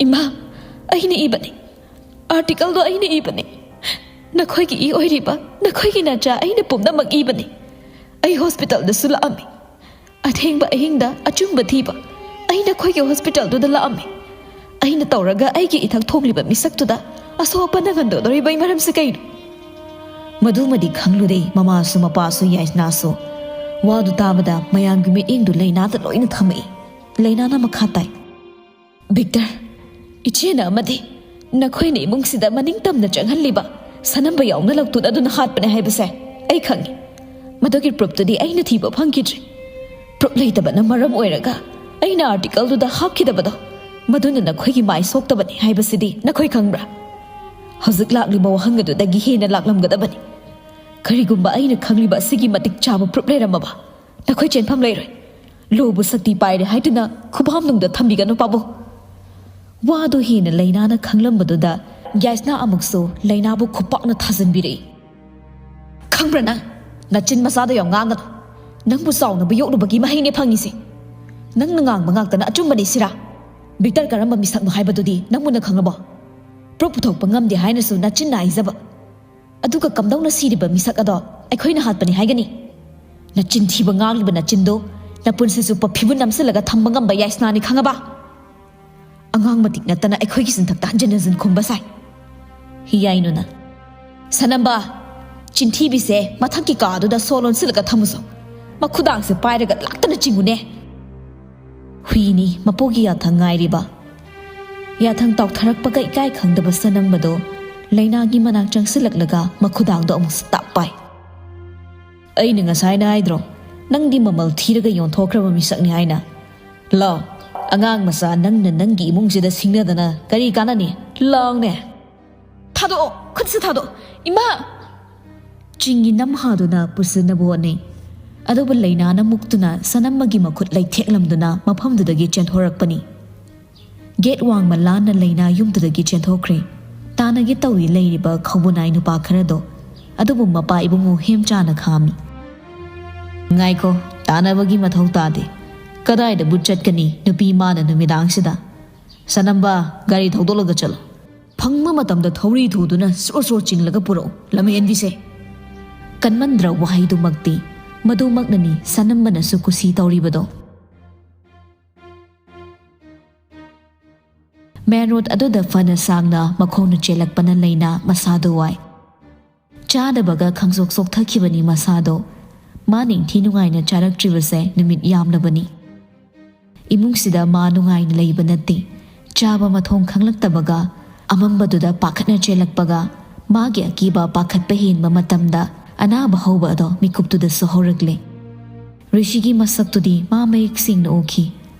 "ꯏꯃꯥ, ꯑꯩꯅ ꯏꯕꯅꯤ꯫ ꯑꯥꯔꯇꯤꯀꯜꯗꯣ ꯑꯩꯅ ꯏꯕꯅꯦ꯫ ꯅꯈꯣꯏꯒꯤ ꯏ ꯑꯣꯏꯔꯤꯕ ꯅꯈꯣꯏꯒꯤ ꯅꯆꯥ ꯑꯩꯅ ꯄꯨꯝꯅꯃꯛ ꯏꯕꯅꯦ꯫ ꯑꯩ ꯍꯣꯁꯄꯤꯇꯥꯜꯗꯁꯨ ꯂꯥꯛꯑꯝꯃꯤ꯫ ꯑꯊꯦꯡꯕ ꯑꯍꯤꯡꯗ ꯑꯆꯨꯝꯕ ꯊꯤꯕ ꯑꯩ ꯅꯈꯣꯏꯒꯤ ꯍꯣꯁꯄꯤꯇꯥꯜꯗꯨꯗ ꯂꯥꯛꯑꯝꯃꯤ꯫ ꯑꯩꯅ ꯇꯧꯔꯒ ꯑꯩꯒꯤ ꯏꯊꯛ ꯊꯣꯡꯂꯤꯕ ꯃꯤꯁꯛꯇꯨꯗ ꯑꯁꯣꯛ ꯑꯄꯟ ꯅꯪꯍꯟꯗꯣꯛꯇꯣꯔꯤꯕꯒꯤ ꯃꯔꯝꯁꯦ ꯀꯩꯅꯣ? ꯃꯗꯨꯃꯗꯤ ꯈꯪꯂꯨꯗꯦ꯫ ꯃꯃꯥꯁꯨ ꯃꯄꯥꯁꯨ ꯌꯥꯏꯁꯅꯥꯁꯨ꯫ ꯋꯥꯗꯨ ꯇꯥꯕꯗ ꯃꯌꯥꯝꯒꯤ ꯃꯤꯠꯌꯦꯡꯗꯨ ꯂꯩꯅꯥꯗ ꯂꯣꯏꯅ ꯊꯝꯃꯛꯏ꯫ ꯂꯩꯅꯥꯅ ꯃꯈꯥ ꯇꯥꯏ꯫ ꯚꯤꯛꯇꯔ, ꯏꯆꯦꯅ ꯑꯃꯗꯤ ꯅꯈꯣꯏꯅ ꯏꯃꯨꯡꯁꯤꯗ ꯃꯅꯤꯡ ꯇꯝꯅ ꯆꯪꯍꯜꯂꯤꯕ ꯁꯅꯝꯕ ꯌꯥꯎꯅ ꯂꯧꯊꯣꯛ ꯑꯗꯨꯅ ꯍꯥꯠꯄꯅꯦ ꯍꯥꯏꯕꯁꯦ ꯑꯩ ꯈꯪꯉꯤ꯫ ꯃꯗꯨꯒꯤ ꯄ꯭ꯔꯨꯞꯇꯨꯗꯤ ꯑꯩꯅ ꯊꯤꯕ ꯐꯪꯈꯤꯗ꯭ꯔꯤ꯫ ꯄ꯭ꯔꯨꯞ ꯂꯩꯇꯕꯅ ꯃꯔꯝ ꯑꯣꯏꯔꯒ ꯑꯩꯅ ꯑꯥꯔꯇꯤꯀꯜꯗꯨꯗ ꯍꯥꯞꯈꯤꯗꯕꯗꯣ, ꯃꯗꯨꯅ ꯅꯈꯣꯏꯒꯤ ꯃꯥꯏ ꯁꯣꯛꯇꯕꯅꯤ ꯍꯥꯏꯕꯁꯤꯗꯤ ꯅꯈꯣꯏ ꯈꯪꯕ꯭ꯔꯥ? ꯍꯧꯖꯤꯛ ꯂꯥꯛꯂꯤꯕ ꯋꯥꯍꯪ ꯑꯗꯨꯗꯒꯤ ꯍꯦꯟꯅ ꯂꯥꯛꯂꯝꯒꯗꯕꯅꯤ꯫ ꯀꯔꯤꯒꯨꯝꯕ ꯑꯩꯅ ꯈꯪꯂꯤꯕ ꯑꯁꯤꯒꯤ ꯃꯇꯤꯛ ꯆꯥꯕ ꯄ꯭ꯔꯨꯞ ꯂꯩꯔꯝꯃꯕ, ꯅꯈꯣꯏ ꯆꯦꯟꯐꯝ ꯂꯩꯔꯣꯏ꯫ ꯂꯣꯕꯨ ꯁꯛꯇꯤ ꯄꯥꯏꯔꯦ ꯍꯥꯏꯗꯨꯅ ꯈꯨꯕꯥꯝꯅꯨꯡꯗ ꯊꯝꯕꯤꯒꯅꯨ, ꯄꯥꯕꯨꯡ꯫ ꯋꯥꯗꯨ ꯍꯦꯟꯅ ꯂꯩꯅꯥꯅ ꯈꯪꯂꯝꯕꯗꯨꯗ ꯌꯥꯏꯁꯅꯥ ꯑꯃꯨꯛꯁꯨ ꯂꯩꯅꯥꯕꯨ ꯈꯨꯄꯥꯛꯅ ꯊꯥꯖꯤꯟꯕꯤꯔꯛꯏ꯫ "ꯈꯪꯕ꯭ꯔꯥ ꯅꯪ? ꯅꯆꯤꯟ ꯃꯆꯥꯗꯣ ꯌꯥꯝ ꯉꯥꯡꯒꯅꯨ꯫ ꯅꯪꯕꯨ ꯆꯥꯎꯅꯕ ꯌꯣꯛꯂꯨꯕꯒꯤ ꯃꯍꯩꯅꯦ ꯐꯪꯉꯤꯁꯦ꯫ ꯅꯪꯅ ꯉꯥꯡꯕ ꯉꯥꯛꯇꯅ ꯑꯆꯨꯝꯕꯅꯤ ꯁꯤꯔꯥ? ꯚꯤꯛꯇꯔ ꯀꯔꯝꯕ ꯃꯤꯁꯛꯅꯣ ꯍꯥꯏꯕꯗꯨꯗꯤ ꯅꯪꯕꯨꯅ ꯈꯪꯂꯕꯣ? ꯄ꯭ꯔꯨꯞ ꯄꯨꯊꯣꯛꯄ ꯉꯝꯗꯦ ꯍꯥꯏꯅꯁꯨ ꯅꯆꯤꯟꯅ ꯍꯥꯏꯖꯕ꯫ ꯑꯗꯨꯒ ꯀꯝꯗꯧꯅ ꯁꯤꯔꯤꯕ ꯃꯤꯁꯛ ꯑꯗꯣ ꯑꯩꯈꯣꯏꯅ ꯍꯥꯠꯄꯅꯤ ꯍꯥꯏꯒꯅꯤ? ꯅꯆꯤꯟ ꯊꯤꯕ ꯉꯥꯡꯂꯤꯕ ꯅꯆꯤꯟꯗꯣ ꯅꯄꯨꯟꯁꯤ ꯆꯨꯞꯄ ꯐꯤꯕꯨꯟ ꯅꯝꯁꯤꯜꯂꯒ ꯊꯝꯕ ꯉꯝꯕ ꯌꯥꯏꯁꯅꯥꯅꯤ, ꯈꯪꯉꯕ?" ꯑꯉꯥꯡ ꯃꯇꯤꯛ ꯅꯠꯇꯅ ꯑꯩꯈꯣꯏꯒꯤ ꯆꯤꯟꯊꯛꯇ ꯍꯟꯖꯤꯟ ꯍꯟꯖꯤꯟ ꯈꯨꯝꯕ ꯁꯥꯏ꯫ ꯍꯤꯌꯥꯏꯅꯨꯅ, "ꯁꯅꯝꯕ, ꯆꯤꯟꯊꯤꯕꯤꯁꯦ ꯃꯊꯛꯀꯤ ꯀꯥꯗꯨꯗ ꯁꯣ ꯂꯣꯟꯁꯤꯜꯂꯒ ꯊꯝꯃꯨꯁꯣ꯫ ꯃꯈꯨꯗꯥꯡꯁꯦ ꯄꯥꯏꯔꯒ ꯂꯥꯛꯇꯅ ꯆꯤꯡꯉꯨꯅꯦ꯫" ꯍꯨꯏꯅꯤ ꯃꯄꯨꯒꯤ ꯌꯥꯊꯪ ꯉꯥꯏꯔꯤꯕ꯫ ꯌꯥꯊꯪ ꯇꯥꯎꯊꯔꯛꯄꯒ ꯏꯀꯥꯏ ꯈꯪꯗꯕ ꯁꯅꯝꯕꯗꯣ ꯂꯩꯅꯥꯒꯤ ꯃꯅꯥꯛ ꯆꯪꯁꯤꯜꯂꯛꯂꯒ ꯃꯈꯨꯗꯥꯡꯗꯣ ꯑꯃꯨꯛꯁꯨ ꯇꯥꯞ ꯄꯥꯏ꯫ "ꯑꯩꯅ ꯉꯁꯥꯏꯅ ꯍꯥꯏꯗ꯭ꯔꯣ, ꯅꯪꯗꯤ ꯃꯃꯜ ꯊꯤꯔꯒ ꯌꯣꯟꯊꯣꯛꯈ꯭ꯔꯕ ꯃꯤꯁꯛꯅꯤ ꯍꯥꯏꯅ? ꯂꯥꯎ, ꯑꯉꯥꯡ ꯃꯆꯥ ꯅꯪꯅ ꯅꯪꯒꯤ ꯏꯃꯨꯡꯁꯤꯗ ꯁꯤꯡꯅꯗꯅ ꯀꯔꯤ ꯀꯥꯟꯅꯅꯤ? ꯂꯥꯎꯅꯦ!" "ꯊꯥꯗꯣꯛꯑꯣ, ꯈꯨꯠꯁꯦ ꯊꯥꯗꯣꯛꯑꯣ, ꯏꯃꯥ!" ꯆꯤꯡꯒꯤ ꯅꯝꯍꯥꯗꯨꯅ ꯄꯨꯁꯤꯟꯅꯕ ꯍꯣꯠꯅꯩ꯫ ꯑꯗꯨꯕꯨ ꯂꯩꯅꯥꯅ ꯃꯨꯛꯇꯨꯅ ꯁꯅꯝꯃꯒꯤ ꯃꯈꯨꯠ ꯂꯩꯊꯦꯛꯂꯝꯗꯨꯅ ꯃꯐꯝꯗꯨꯗꯒꯤ ꯆꯦꯟꯊꯣꯔꯛꯄꯅꯤ꯫ ꯒꯦꯠ ꯋꯥꯡꯃ ꯂꯥꯟꯅ ꯂꯩꯅꯥ ꯌꯨꯝꯗꯨꯗꯒꯤ ꯆꯦꯟꯊꯣꯛꯈ꯭ꯔꯦ꯫ ꯇꯥꯟꯅꯒꯦ ꯇꯧꯏ ꯂꯩꯔꯤꯕ ꯈꯧꯕꯨꯅꯥꯏ ꯅꯨꯄꯥ ꯈꯔꯗꯣ꯫ ꯑꯗꯨꯕꯨ ꯃꯄꯥ ꯏꯕꯨꯡꯉꯣ ꯍꯦꯝꯆꯥꯅ ꯈꯥꯝꯃꯤ꯫ "ꯉꯥꯏꯈꯣ, ꯇꯥꯟꯅꯕꯒꯤ ꯃꯊꯧ ꯇꯥꯗꯦ꯫ ꯀꯗꯥꯏꯗꯕꯨ ꯆꯠꯀꯅꯤ ꯅꯨꯄꯤ ꯃꯥꯅ ꯅꯨꯃꯤꯗꯥꯡꯁꯤꯗ? ꯁꯅꯝꯕ, ꯒꯥꯔꯤ ꯊꯧꯗꯣꯛꯂꯒ ꯆꯠꯂꯣ꯫" ꯐꯪꯕ ꯃꯇꯝꯗ ꯊꯧꯔꯤ ꯊꯨꯗꯨꯅ ꯁꯣꯔ ꯁꯣꯔ ꯆꯤꯡꯂꯒ ꯄꯨꯔꯛꯎ, ꯂꯝꯍꯦꯟꯕꯤꯁꯦ꯫ ꯀꯟꯃꯟꯗ꯭ꯔ ꯋꯥꯍꯩꯗꯨꯃꯛꯇꯤ꯫ ꯃꯗꯨꯃꯛꯅꯅꯤ ꯁꯅꯝꯕꯅꯁꯨ ꯀꯨꯁꯤ ꯇꯧꯔꯤꯕꯗꯣ꯫ ꯃꯦꯟ ꯔꯣꯗ ꯑꯗꯨꯗ ꯐꯅ ꯁꯥꯡꯅ ꯃꯈꯣꯡꯅ ꯆꯦꯜꯂꯛꯄꯅ ꯂꯩꯅꯥ ꯃꯁꯥꯗꯨ ꯋꯥꯏ꯫ ꯆꯥꯗꯕꯒ ꯈꯪꯆꯣꯛ ꯆꯣꯛꯊꯈꯤꯕꯅꯤ ꯃꯁꯥꯗꯣ꯫ ꯃꯥ ꯅꯤꯡꯊꯤ ꯅꯨꯡꯉꯥꯏꯅ ꯆꯥꯔꯛꯇ꯭ꯔꯤꯕꯁꯦ ꯅꯨꯃꯤꯠ ꯌꯥꯝꯂꯕꯅꯤ꯫ ꯏꯃꯨꯡꯁꯤꯗ ꯃꯥ ꯅꯨꯡꯉꯥꯏꯅ ꯂꯩꯕ ꯅꯠꯇꯦ꯫ ꯆꯥꯕ ꯃꯊꯣꯡ ꯈꯪꯂꯛꯇꯕꯒ ꯑꯃꯝꯕꯗꯨꯗ ꯄꯥꯈꯠꯅ ꯆꯦꯜꯂꯛꯄꯒ ꯃꯥꯒꯤ ꯑꯀꯤꯕ ꯄꯥꯈꯠꯄ ꯍꯦꯟꯕ ꯃꯇꯝꯗ ꯑꯅꯥꯕ ꯍꯧꯕ ꯑꯗꯣ ꯃꯤꯀꯨꯞꯇꯨꯗꯁꯨ ꯍꯧꯔꯛꯂꯦ꯫ ꯔꯤꯁꯤꯒꯤ ꯃꯁꯛꯇꯨꯗꯤ ꯃꯥ ꯃꯌꯦꯛ ꯁꯦꯡꯅ ꯎꯈꯤ꯫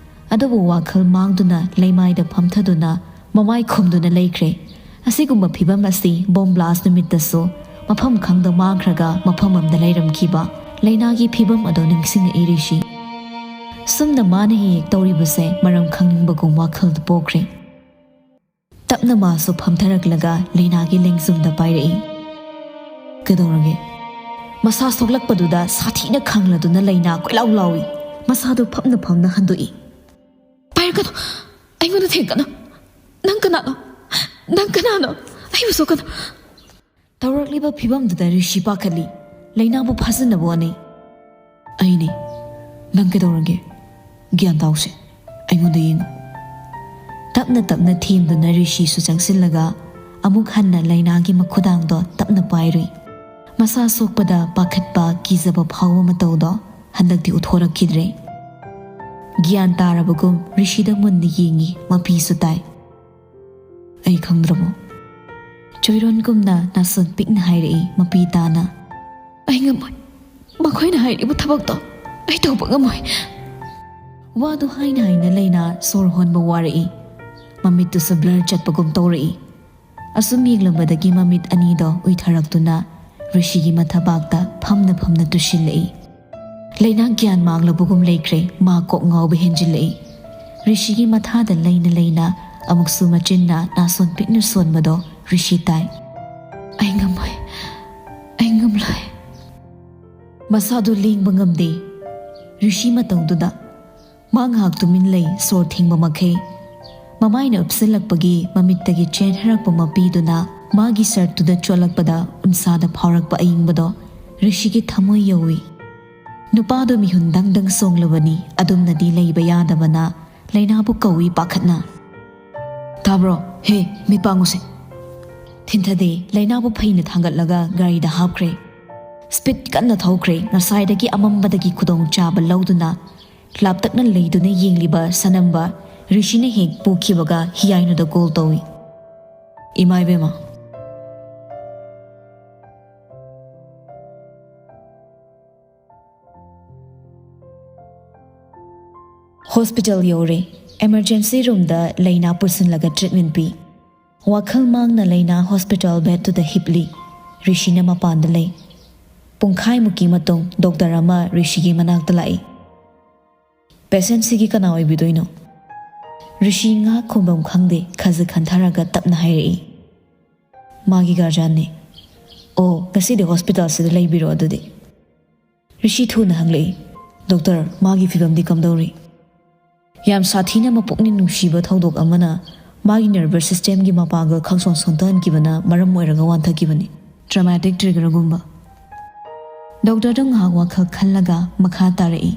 ꯑꯗꯨꯕꯨ ꯋꯥꯈꯜ ꯃꯥꯡꯗꯨꯅ ꯂꯩꯃꯥꯏꯗ ꯐꯝꯊꯗꯨꯅ ꯃꯃꯥꯏ ꯈꯨꯝꯗꯨꯅ ꯂꯩꯈ꯭ꯔꯦ꯫ ꯑꯁꯤꯒꯨꯝꯕ ꯐꯤꯕꯝ ꯑꯁꯤ ꯕꯣꯝ ꯕ꯭ꯂꯥꯁ ꯅꯨꯃꯤꯠꯇꯁꯨ ꯃꯐꯝ ꯈꯪꯗ ꯃꯥꯡꯈ꯭ꯔꯒ ꯃꯐꯝ ꯑꯃꯗ ꯂꯩꯔꯝꯈꯤꯕ ꯂꯩꯅꯥꯒꯤ ꯐꯤꯕꯝ ꯑꯗꯣ ꯅꯤꯡꯁꯤꯡꯉꯛꯏ ꯔꯤꯁꯤ꯫ ꯁꯨꯝꯅ ꯃꯥꯅ ꯍꯦꯛ ꯍꯦꯛ ꯇꯧꯔꯤꯕꯁꯦ ꯃꯔꯝ ꯈꯪꯅꯤꯡꯕꯒꯨꯝ ꯋꯥꯈꯜꯗ ꯄꯣꯛꯈ꯭ꯔꯦ꯫ ꯇꯞꯅ ꯃꯥꯁꯨ ꯐꯝꯊꯔꯛꯂꯒ ꯂꯩꯅꯥꯒꯤ ꯂꯦꯡꯖꯨꯝꯗ ꯄꯥꯏꯔꯛꯏ꯫ "ꯀꯩꯗꯧꯔꯒꯦ?" ꯃꯁꯥ ꯁꯣꯛꯂꯛꯄꯗꯨꯗ ꯁꯥꯊꯤꯅ ꯈꯪꯂꯗꯨꯅ ꯂꯩꯅꯥ ꯀꯣꯏꯂꯥꯎ ꯂꯥꯎꯏ꯫ ꯃꯁꯥꯗꯨ ꯐꯝꯅ ꯐꯝꯅ ꯍꯟꯗꯣꯛꯏ꯫ "ꯄꯥꯏꯔꯛꯀꯅꯨ, ꯑꯩꯉꯣꯟꯗ ꯊꯦꯡꯒꯅꯨ꯫ ꯅꯪ ꯀꯅꯥꯅꯣ? ꯅꯪ ꯀꯅꯥꯅꯣ? ꯑꯩꯕꯨ ꯁꯣꯛꯀꯅꯨ!" ꯇꯧꯔꯛꯂꯤꯕ ꯐꯤꯕꯝꯗꯨꯗ ꯔꯤꯁꯤ ꯄꯥꯈꯠꯂꯤ꯫ ꯂꯩꯅꯥꯕꯨ ꯐꯥꯖꯤꯟꯅꯕ ꯍꯣꯠꯅꯩ꯫ "ꯑꯩꯅꯤ꯫ ꯅꯪ ꯀꯩꯗꯧꯔꯒꯦ? ꯒ꯭ꯌꯥꯟ ꯇꯥꯎꯁꯦ꯫ ꯑꯩꯉꯣꯟꯗ ꯌꯦꯡꯉꯨ꯫" ꯇꯞꯅ ꯇꯞꯅ ꯊꯦꯝꯗꯨꯅ ꯔꯤꯁꯤꯁꯨ ꯆꯪꯁꯤꯜꯂꯒ ꯑꯃꯨꯛ ꯍꯟꯅ ꯂꯩꯅꯥꯒꯤ ꯃꯈꯨꯗꯥꯡꯗꯣ ꯇꯞꯅ ꯄꯥꯏꯔꯨꯏ꯫ ꯃꯁꯥ ꯁꯣꯛꯄꯗ ꯄꯥꯈꯠꯄ, ꯀꯤꯖꯕ ꯐꯥꯎꯕ ꯃꯇꯧꯗꯣ ꯍꯟꯗꯛꯇꯤ ꯎꯠꯊꯣꯔꯛꯈꯤꯗ꯭ꯔꯦ꯫ ꯒ꯭ꯌꯥꯟ ꯇꯥꯔꯕꯒꯨꯝ ꯔꯤꯁꯤꯗ ꯃꯨꯟꯅ ꯌꯦꯡꯉꯤ, ꯃꯄꯤꯁꯨ ꯇꯥꯏ꯫ "ꯑꯩ ꯈꯪꯗ꯭ꯔꯕꯣ?" ꯆꯣꯏꯔꯣꯟꯒꯨꯝꯅ ꯅꯥꯁꯣꯟ ꯄꯤꯛꯅ ꯍꯥꯏꯔꯛꯏ ꯃꯄꯤ ꯇꯥꯅ꯫ "ꯑꯩ ꯉꯝꯃꯣꯏ꯫ ꯃꯈꯣꯏꯅ ꯍꯥꯏꯔꯤꯕ ꯊꯕꯛꯇꯣ ꯑꯩ ꯇꯧꯕ ꯉꯝꯃꯣꯏ꯫" ꯋꯥꯗꯨ ꯍꯥꯏꯅ ꯍꯥꯏꯅ ꯂꯩꯅꯥ ꯁꯣꯔ ꯍꯣꯟꯕ ꯋꯥꯔꯛꯏ꯫ ꯃꯃꯤꯠꯇꯨꯁꯨ ꯕ꯭ꯂꯔ ꯆꯠꯄꯒꯨꯝ ꯇꯧꯔꯛꯏ꯫ ꯑꯁꯨꯝ ꯌꯦꯡꯂꯝꯕꯗꯒꯤ ꯃꯃꯤꯠ ꯑꯅꯤꯗꯣ ꯎꯏꯊꯔꯛꯇꯨꯅ ꯔꯤꯁꯤꯒꯤ ꯃꯊꯕꯥꯛꯇ ꯐꯝꯅ ꯐꯝꯅ ꯇꯨꯁꯤꯜꯂꯛꯏ꯫ ꯂꯩꯅꯥ ꯒ꯭ꯌꯥꯟ ꯃꯥꯡꯂꯕꯒꯨꯝ ꯂꯩꯈ꯭ꯔꯦ, ꯃꯥ ꯀꯣꯛ ꯉꯥꯎꯕ ꯍꯦꯟꯖꯤꯜꯂꯛꯏ꯫ ꯔꯤꯁꯤꯒꯤ ꯃꯊꯥꯗ ꯂꯩꯅ ꯂꯩꯅ ꯑꯃꯨꯛꯁꯨ ꯃꯆꯤꯟꯅ ꯅꯥꯁꯣꯟ ꯄꯤꯛꯅ ꯁꯣꯟꯕꯗꯣ ꯔꯤꯁꯤ ꯇꯥꯏ꯫ "ꯑꯩ ꯉꯝꯃꯣꯏ, ꯑꯩ ꯉꯝꯂꯣꯏ꯫" ꯃꯁꯥꯗꯨ ꯂꯦꯡꯕ ꯉꯝꯗꯦ꯫ ꯔꯤꯁꯤ ꯃꯇꯧꯗꯨꯗ ꯃꯥ ꯉꯥꯏꯍꯥꯛ ꯇꯨꯃꯤꯟ ꯂꯩ, ꯁꯣꯔ ꯊꯤꯡꯕ ꯃꯈꯩ꯫ ꯃꯃꯥꯏꯅ ꯎꯞꯁꯤꯜꯂꯛꯄꯒꯤ ꯃꯃꯤꯠꯇꯒꯤ ꯆꯦꯟꯊꯔꯛꯄ ꯃꯄꯤꯗꯨꯅ ꯃꯥꯒꯤ ꯁꯔꯠꯇꯨꯗ ꯆꯣꯠꯂꯛꯄꯗ ꯎꯟꯁꯥꯗ ꯐꯥꯎꯔꯛꯄ ꯑꯏꯪꯕꯗꯣ ꯔꯤꯁꯤꯒꯤ ꯊꯃꯣꯏ ꯌꯧꯏ꯫ ꯅꯨꯄꯥꯗꯣ ꯃꯤꯍꯨꯟ ꯗꯪ ꯗꯪ ꯆꯣꯡꯂꯕꯅꯤ, ꯑꯗꯨꯝꯅꯗꯤ ꯂꯩꯕ ꯌꯥꯗꯕꯅ ꯂꯩꯅꯥꯕꯨ ꯀꯧꯏ ꯄꯥꯈꯠꯅ꯫ "ꯇꯥꯕ꯭ꯔꯣ? ꯍꯦ, ꯃꯤꯠ ꯄꯥꯡꯉꯨꯁꯦ!" ꯊꯤꯟꯊꯗꯦ꯫ ꯂꯩꯅꯥꯕꯨ ꯐꯩꯅ ꯊꯥꯡꯒꯠꯂꯒ ꯒꯥꯔꯤꯗ ꯍꯥꯞꯈ꯭ꯔꯦ꯫ ꯁ꯭ꯄꯤꯗ ꯀꯟꯅ ꯊꯧꯈ꯭ꯔꯦ꯫ ꯉꯁꯥꯏꯗꯒꯤ ꯑꯃꯝꯕꯗꯒꯤ ꯈꯨꯗꯣꯡꯆꯥꯕ ꯂꯧꯗꯨꯅ ꯂꯥꯞꯇꯛꯅ ꯂꯩꯗꯨꯅ ꯌꯦꯡꯂꯤꯕ ꯁꯅꯝꯕ ꯔꯤꯁꯤꯅ ꯍꯦꯛ ꯄꯨꯈꯤꯕꯒ ꯍꯤꯌꯥꯏꯅꯨꯗ ꯀꯣꯜ ꯇꯧꯏ꯫ "ꯏꯃꯥ ꯏꯕꯦꯝꯃ!" ꯍꯣꯁꯄꯤꯇꯥꯜ ꯌꯧꯔꯦ꯫ ꯏꯃꯔꯖꯦꯟꯁꯤ ꯔꯨꯝꯗ ꯂꯩꯅꯥ ꯄꯨꯁꯤꯜꯂꯒ ꯇ꯭ꯔꯤꯠꯃꯦꯟ ꯄꯤ꯫ ꯋꯥꯈꯜ ꯃꯥꯡꯅ ꯂꯩꯅꯥ ꯍꯣꯁꯄꯤꯇꯥꯜ ꯕꯦꯗꯇꯨꯗ ꯍꯤꯞꯂꯤ꯫ ꯔꯤꯁꯤꯅ ꯃꯄꯥꯟꯗ ꯂꯩ꯫ ꯄꯨꯡꯈꯥꯏꯃꯨꯛꯀꯤ ꯃꯇꯨꯡ ꯗꯣꯛꯇꯔ ꯑꯃ ꯔꯤꯁꯤꯒꯤ ꯃꯅꯥꯛꯇ ꯂꯥꯛꯏ꯫ "ꯄꯦꯁꯦꯟꯁꯤꯒꯤ ꯀꯅꯥ ꯑꯣꯏꯕꯤꯗꯣꯏꯅꯣ?" ꯔꯤꯁꯤ ꯉꯥꯏꯍꯥꯛ ꯈꯨꯝꯐꯝ ꯈꯪꯗꯦ, ꯈꯖꯤꯛ ꯈꯟꯊꯔꯒ ꯇꯞꯅ ꯍꯥꯏꯔꯛꯏ꯫ "ꯃꯥꯒꯤ ꯒꯥꯔꯖꯤꯌꯥꯟꯅꯤ꯫ ꯑꯣ, ꯉꯁꯤꯗꯤ ꯍꯣꯁꯄꯤꯇꯥꯜꯁꯤꯗ ꯂꯩꯕꯤꯔꯣ ꯑꯗꯨꯗꯤ꯫" ꯔꯤꯁꯤ ꯊꯨꯅ ꯍꯪꯂꯛꯏ꯫ "ꯗꯣꯛꯇꯔ, ꯃꯥꯒꯤ ꯐꯤꯕꯝꯗꯤ ꯀꯝꯗꯧꯔꯤ?" "ꯌꯥꯝ ꯁꯥꯊꯤꯅ ꯃꯄꯨꯛꯅꯤꯡ ꯅꯨꯡꯁꯤꯕ ꯊꯧꯗꯣꯛ ꯑꯃꯅ ꯃꯥꯒꯤ ꯅꯔꯚꯁ ꯁꯤꯁꯇꯦꯝꯒꯤ ꯃꯄꯥꯡꯒꯜ ꯈꯪꯁꯣꯟ ꯁꯣꯟꯊꯍꯟꯈꯤꯕꯅ ꯃꯔꯝ ꯑꯣꯏꯔꯒ ꯋꯥꯟꯊꯈꯤꯕꯅꯤ꯫ ꯇ꯭ꯔꯃꯥꯇꯤꯛ ꯇ꯭ꯔꯤꯒꯔꯒꯨꯝꯕ꯫" ꯗꯣꯛꯇꯔꯗꯨ ꯉꯥꯏꯍꯥꯛ ꯋꯥꯈꯜ ꯈꯜꯂꯒ ꯃꯈꯥ ꯇꯥꯔꯛꯏ꯫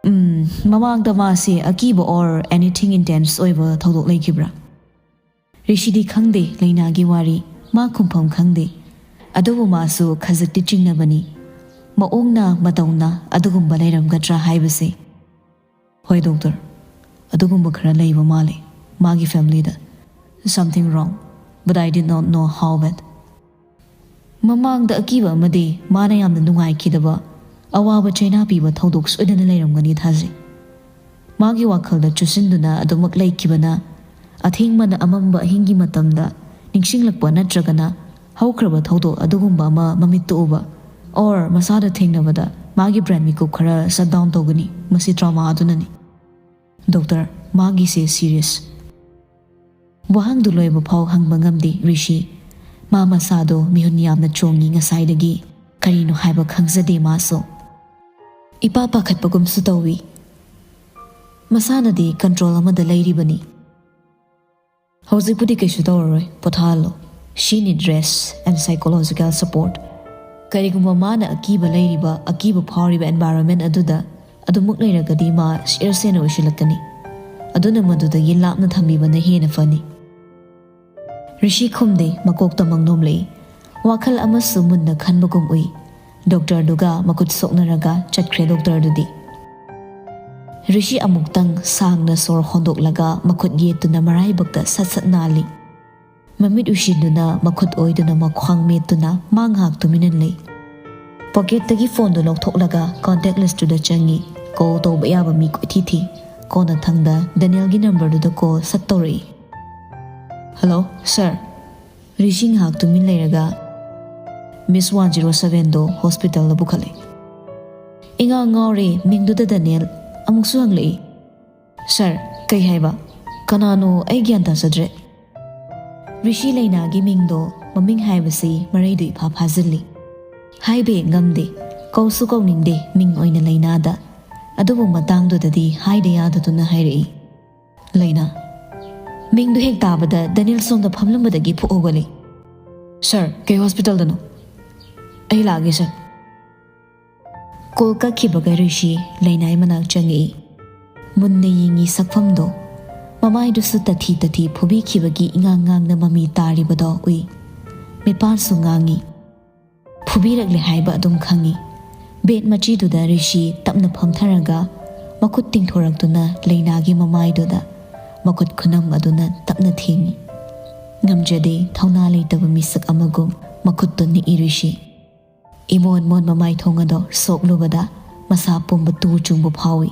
"ꯎꯝ, ꯃꯃꯥꯡꯗ ꯃꯥꯁꯦ ꯑꯀꯤꯕ or anything intense ꯑꯣꯏꯕ ꯊꯧꯗꯣꯛ ꯂꯩꯈꯤꯕ꯭ꯔꯥ?" ꯔꯤꯁꯤꯗꯤ ꯈꯪꯗꯦ ꯂꯩꯅꯥꯒꯤ ꯋꯥꯔꯤ, ꯃꯥ ꯈꯨꯝꯐꯝ ꯈꯪꯗꯦ꯫ ꯑꯗꯨꯕꯨ ꯃꯥꯁꯨ ꯈꯖꯤꯛꯇꯤ ꯆꯤꯡꯅꯕꯅꯤ꯫ ꯃꯑꯣꯡꯅ ꯃꯇꯧꯅ ꯑꯗꯨꯒꯨꯝꯕ ꯂꯩꯔꯝꯒꯗ꯭ꯔꯥ ꯍꯥꯏꯕꯁꯦ꯫ "ꯍꯣꯏ ꯗꯣꯛꯇꯔ, ꯑꯗꯨꯒꯨꯝꯕ ꯈꯔ ꯂꯩꯕ ꯃꯥꯜꯂꯦ ꯃꯥꯒꯤ ꯐꯦꯃꯤꯂꯤꯗ꯫ Something wrong, but I did not know how bad." ꯃꯃꯥꯡꯗ ꯑꯀꯤꯕ ꯑꯃꯗꯤ ꯃꯥꯅ ꯌꯥꯝꯅ ꯅꯨꯡꯉꯥꯏꯈꯤꯗꯕ, ꯑꯋꯥꯕ ꯆꯩꯅꯥ ꯄꯤꯕ ꯊꯧꯗꯣꯛ ꯁꯣꯏꯗꯅ ꯂꯩꯔꯝꯒꯅꯤ ꯊꯥꯖꯩ꯫ ꯃꯥꯒꯤ ꯋꯥꯈꯜꯗ ꯆꯨꯁꯤꯟꯗꯨꯅ ꯑꯗꯨꯃꯛ ꯂꯩꯈꯤꯕꯅ, ꯑꯊꯦꯡꯕꯅ ꯑꯃꯝꯕ ꯑꯍꯤꯡꯒꯤ ꯃꯇꯝꯗ ꯅꯤꯡꯁꯤꯡꯂꯛꯄ ꯅꯠꯇ꯭ꯔꯒꯅ ꯍꯧꯈ꯭ꯔꯕ ꯊꯧꯗꯣꯛ ꯑꯗꯨꯒꯨꯝꯕ ꯑꯃ ꯃꯃꯤꯠꯇ ꯎꯕ, or ꯃꯁꯥꯗ ꯊꯦꯡꯅꯕꯗ ꯃꯥꯒꯤ ꯕ꯭ꯔꯦꯟ ꯃꯤꯀꯨꯞ ꯈꯔ shut down ꯇꯧꯒꯅꯤ꯫ ꯃꯁꯤ trauma ꯑꯗꯨꯅꯅꯤ꯫ ꯗꯣꯛꯇꯔ, ꯃꯥꯒꯤꯁꯦ serious꯫ ꯋꯥꯍꯪꯗꯨ ꯂꯣꯏꯕ ꯐꯥꯎ ꯍꯪꯕ ꯉꯝꯗꯦ ꯔꯤꯁꯤ꯫ ꯃꯥ ꯃꯁꯥꯗꯣ ꯃꯤꯍꯨꯟ ꯌꯥꯝꯅ ꯆꯣꯡꯉꯤ ꯉꯁꯥꯏꯗꯒꯤ꯫ ꯀꯔꯤꯅꯣ ꯍꯥꯏꯕ ꯈꯪꯖꯗꯦ ꯃꯥꯁꯨ꯫ ꯏꯄꯥ ꯄꯥꯈꯠꯄꯒꯨꯝꯁꯨ ꯇꯧꯏ꯫ ꯃꯁꯥꯅꯗꯤ ꯀꯟꯇ꯭ꯔꯣꯜ ꯑꯃꯗ ꯂꯩꯔꯤꯕꯅꯤ꯫ "ꯍꯧꯖꯤꯛꯄꯨꯗꯤ ꯀꯩꯁꯨ ꯇꯧꯔꯔꯣꯏ, ꯄꯣꯊꯥꯍꯜꯂꯣ꯫ She need rest and psychological support꯫ ꯀꯔꯤꯒꯨꯝꯕ ꯃꯥꯅ ꯑꯀꯤꯕ ꯂꯩꯔꯤꯕ, ꯑꯀꯤꯕ ꯐꯥꯎꯔꯤꯕ environment ꯑꯗꯨꯗ ꯑꯗꯨꯃꯛ ꯂꯩꯔꯒꯗꯤ ꯃꯥ ꯁꯤꯔꯁꯦꯅ ꯑꯣꯏꯁꯤꯜꯂꯛꯀꯅꯤ꯫ ꯑꯗꯨꯅ ꯃꯗꯨꯗꯒꯤ ꯂꯥꯞꯅ ꯊꯝꯕꯤꯕꯅ ꯍꯦꯟꯅ ꯐꯅꯤ꯫" ꯔꯤꯁꯤ ꯈꯨꯝꯗꯦ, ꯃꯀꯣꯛꯇ ꯃꯪ ꯅꯣꯝꯂꯛꯏ꯫ ꯋꯥꯈꯜ ꯑꯃꯁꯨ ꯃꯨꯟꯅ ꯈꯟꯕꯒꯨꯝ ꯎꯏ꯫ ꯗꯣꯛꯇꯔꯗꯨꯒ ꯃꯈꯨꯠ ꯁꯣꯛꯅꯔꯒ ꯆꯠꯈ꯭ꯔꯦ ꯗꯣꯛꯇꯔꯗꯨꯗꯤ꯫ ꯔꯤꯁꯤ ꯑꯃꯨꯛꯇꯪ ꯁꯥꯡꯅ ꯁꯣꯔ ꯍꯣꯟꯗꯣꯛꯂꯒ ꯃꯈꯨꯠ ꯌꯦꯠꯇꯨꯅ ꯃꯔꯥꯏꯕꯛꯇ ꯁꯠ ꯁꯠ ꯅꯥꯜꯂꯤ꯫ ꯃꯃꯤꯠ ꯎꯏꯁꯤꯟꯗꯨꯅ ꯃꯈꯨꯠ ꯑꯣꯏꯗꯨꯅ ꯃꯈ꯭ꯋꯥꯡ ꯃꯦꯠꯇꯨꯅ ꯃꯥ ꯉꯥꯏꯍꯥꯛ ꯇꯨꯃꯤꯟꯅ ꯂꯩ꯫ ꯄꯣꯀꯦꯠꯇꯒꯤ ꯐꯣꯟꯗꯨ ꯂꯧꯊꯣꯛꯂꯒ contact listꯇꯨꯗ ꯆꯪꯉꯤ꯫ ꯀꯣꯜ ꯇꯧꯕ ꯌꯥꯕ ꯃꯤ ꯀꯣꯏꯊꯤ ꯊꯤ꯫ ꯀꯣꯟꯅꯊꯪꯗ ꯗꯦꯅꯤꯌꯦꯜꯒꯤ ꯅꯝꯕꯔꯗꯨꯗ ꯀꯣꯜ ꯁꯠ ꯇꯧꯔꯛꯏ꯫ "ꯍꯜꯂꯣ, ꯁꯥꯔ꯫" ꯔꯤꯁꯤ ꯉꯥꯏꯍꯥꯛ ꯇꯨꯃꯤꯟ ꯂꯩꯔꯒ, "ꯃꯤꯁ ꯋꯥꯟ ꯖꯤꯔꯣ ꯁꯚꯦꯟꯗꯣ ꯍꯣꯁꯄꯤꯇꯥꯜꯗ ꯄꯨꯈꯠꯂꯦ꯫" ꯏꯉꯥꯎ ꯉꯥꯎꯔꯦ ꯃꯤꯡꯗꯨꯗ ꯗꯦꯅꯤꯌꯦꯜ꯫ ꯑꯃꯨꯛꯁꯨ ꯍꯪꯂꯛꯏ, "ꯁꯥꯔ, ꯀꯩ ꯍꯥꯏꯕ? ꯀꯅꯥꯅꯣ? ꯑꯩ ꯒ꯭ꯌꯥꯟ ꯇꯥꯖꯗ꯭ꯔꯦ꯫" ꯔꯤꯁꯤ ꯂꯩꯅꯥꯒꯤ ꯃꯤꯡꯗꯣ, ꯃꯃꯤꯡ ꯍꯥꯏꯕꯁꯤ ꯃꯔꯩꯗꯨ ꯏꯐꯥ ꯐꯥꯖꯤꯜꯂꯤ꯫ ꯍꯥꯏꯕ ꯍꯦꯛ ꯉꯝꯗꯦ, ꯀꯧꯁꯨ ꯀꯧꯅꯤꯡꯗꯦ ꯃꯤꯡ ꯑꯣꯏꯅ ꯂꯩꯅꯥꯗ꯫ ꯑꯗꯨꯕꯨ ꯃꯇꯥꯡꯗꯨꯗꯗꯤ ꯍꯥꯏꯗ ꯌꯥꯗꯗꯨꯅ ꯍꯥꯏꯔꯛꯏ꯫ "ꯂꯩꯅꯥ꯫" ꯃꯤꯡꯗꯨ ꯍꯦꯛ ꯇꯥꯕꯗ ꯗꯦꯅꯤꯌꯦꯜ ꯁꯣꯝꯗ ꯐꯝꯂꯝꯕꯗꯒꯤ ꯐꯨꯛ ꯍꯧꯒꯠꯂꯤ꯫ "ꯁꯥꯔ, ꯀꯩ ꯍꯣꯁꯄꯤꯇꯥꯜꯗꯅꯣ?" "ꯑꯩ ꯂꯥꯛꯑꯒꯦ ꯁꯥꯔ꯫" ꯀꯣꯜ ꯀꯛꯈꯤꯕꯒ ꯔꯤꯁꯤ ꯂꯩꯅꯥꯏ ꯃꯅꯥꯛ ꯆꯪꯉꯛꯏ꯫ ꯃꯨꯟꯅ ꯌꯦꯡꯉꯤ ꯁꯛꯐꯝꯗꯣ꯫ ꯃꯃꯥꯏꯗꯨꯁꯨ ꯇꯊꯤ ꯇꯊꯤ ꯐꯨꯕꯤꯈꯤꯕꯒꯤ ꯏꯉꯥꯡ ꯉꯥꯡꯅ ꯃꯃꯤ ꯇꯥꯔꯤꯕꯗꯣ ꯎꯏ꯫ ꯃꯤꯄꯥꯟꯁꯨ ꯉꯥꯡꯉꯤ꯫ ꯐꯨꯕꯤꯔꯛꯂꯦ ꯍꯥꯏꯕ ꯑꯗꯨꯝ ꯈꯪꯉꯤ꯫ ꯕꯦꯗ ꯃꯆꯤꯗꯨꯗ ꯔꯤꯁꯤ ꯇꯞꯅ ꯐꯝꯊꯔꯒ ꯃꯈꯨꯠ ꯇꯤꯡꯊꯣꯔꯛꯇꯨꯅ ꯂꯩꯅꯥꯒꯤ ꯃꯃꯥꯏꯗꯨꯗ ꯃꯈꯨꯠ ꯈꯨꯅꯝ ꯑꯗꯨꯅ ꯇꯞꯅ ꯊꯦꯡꯉꯤ꯫ ꯉꯝꯖꯗꯦ, ꯊꯧꯅꯥ ꯂꯩꯇꯕ ꯃꯤꯁꯛ ꯑꯃꯒꯨꯝ ꯃꯈꯨꯠꯇꯨ ꯅꯤꯛꯏ ꯔꯤꯁꯤ꯫ ꯏꯃꯣꯟ ꯃꯣꯟꯕ ꯃꯥꯏꯊꯣꯡ ꯑꯗꯣ ꯁꯣꯛꯂꯨꯕꯗ ꯃꯁꯥ ꯄꯨꯝꯕ ꯇꯨ ꯆꯨꯡꯕ ꯐꯥꯎꯏ꯫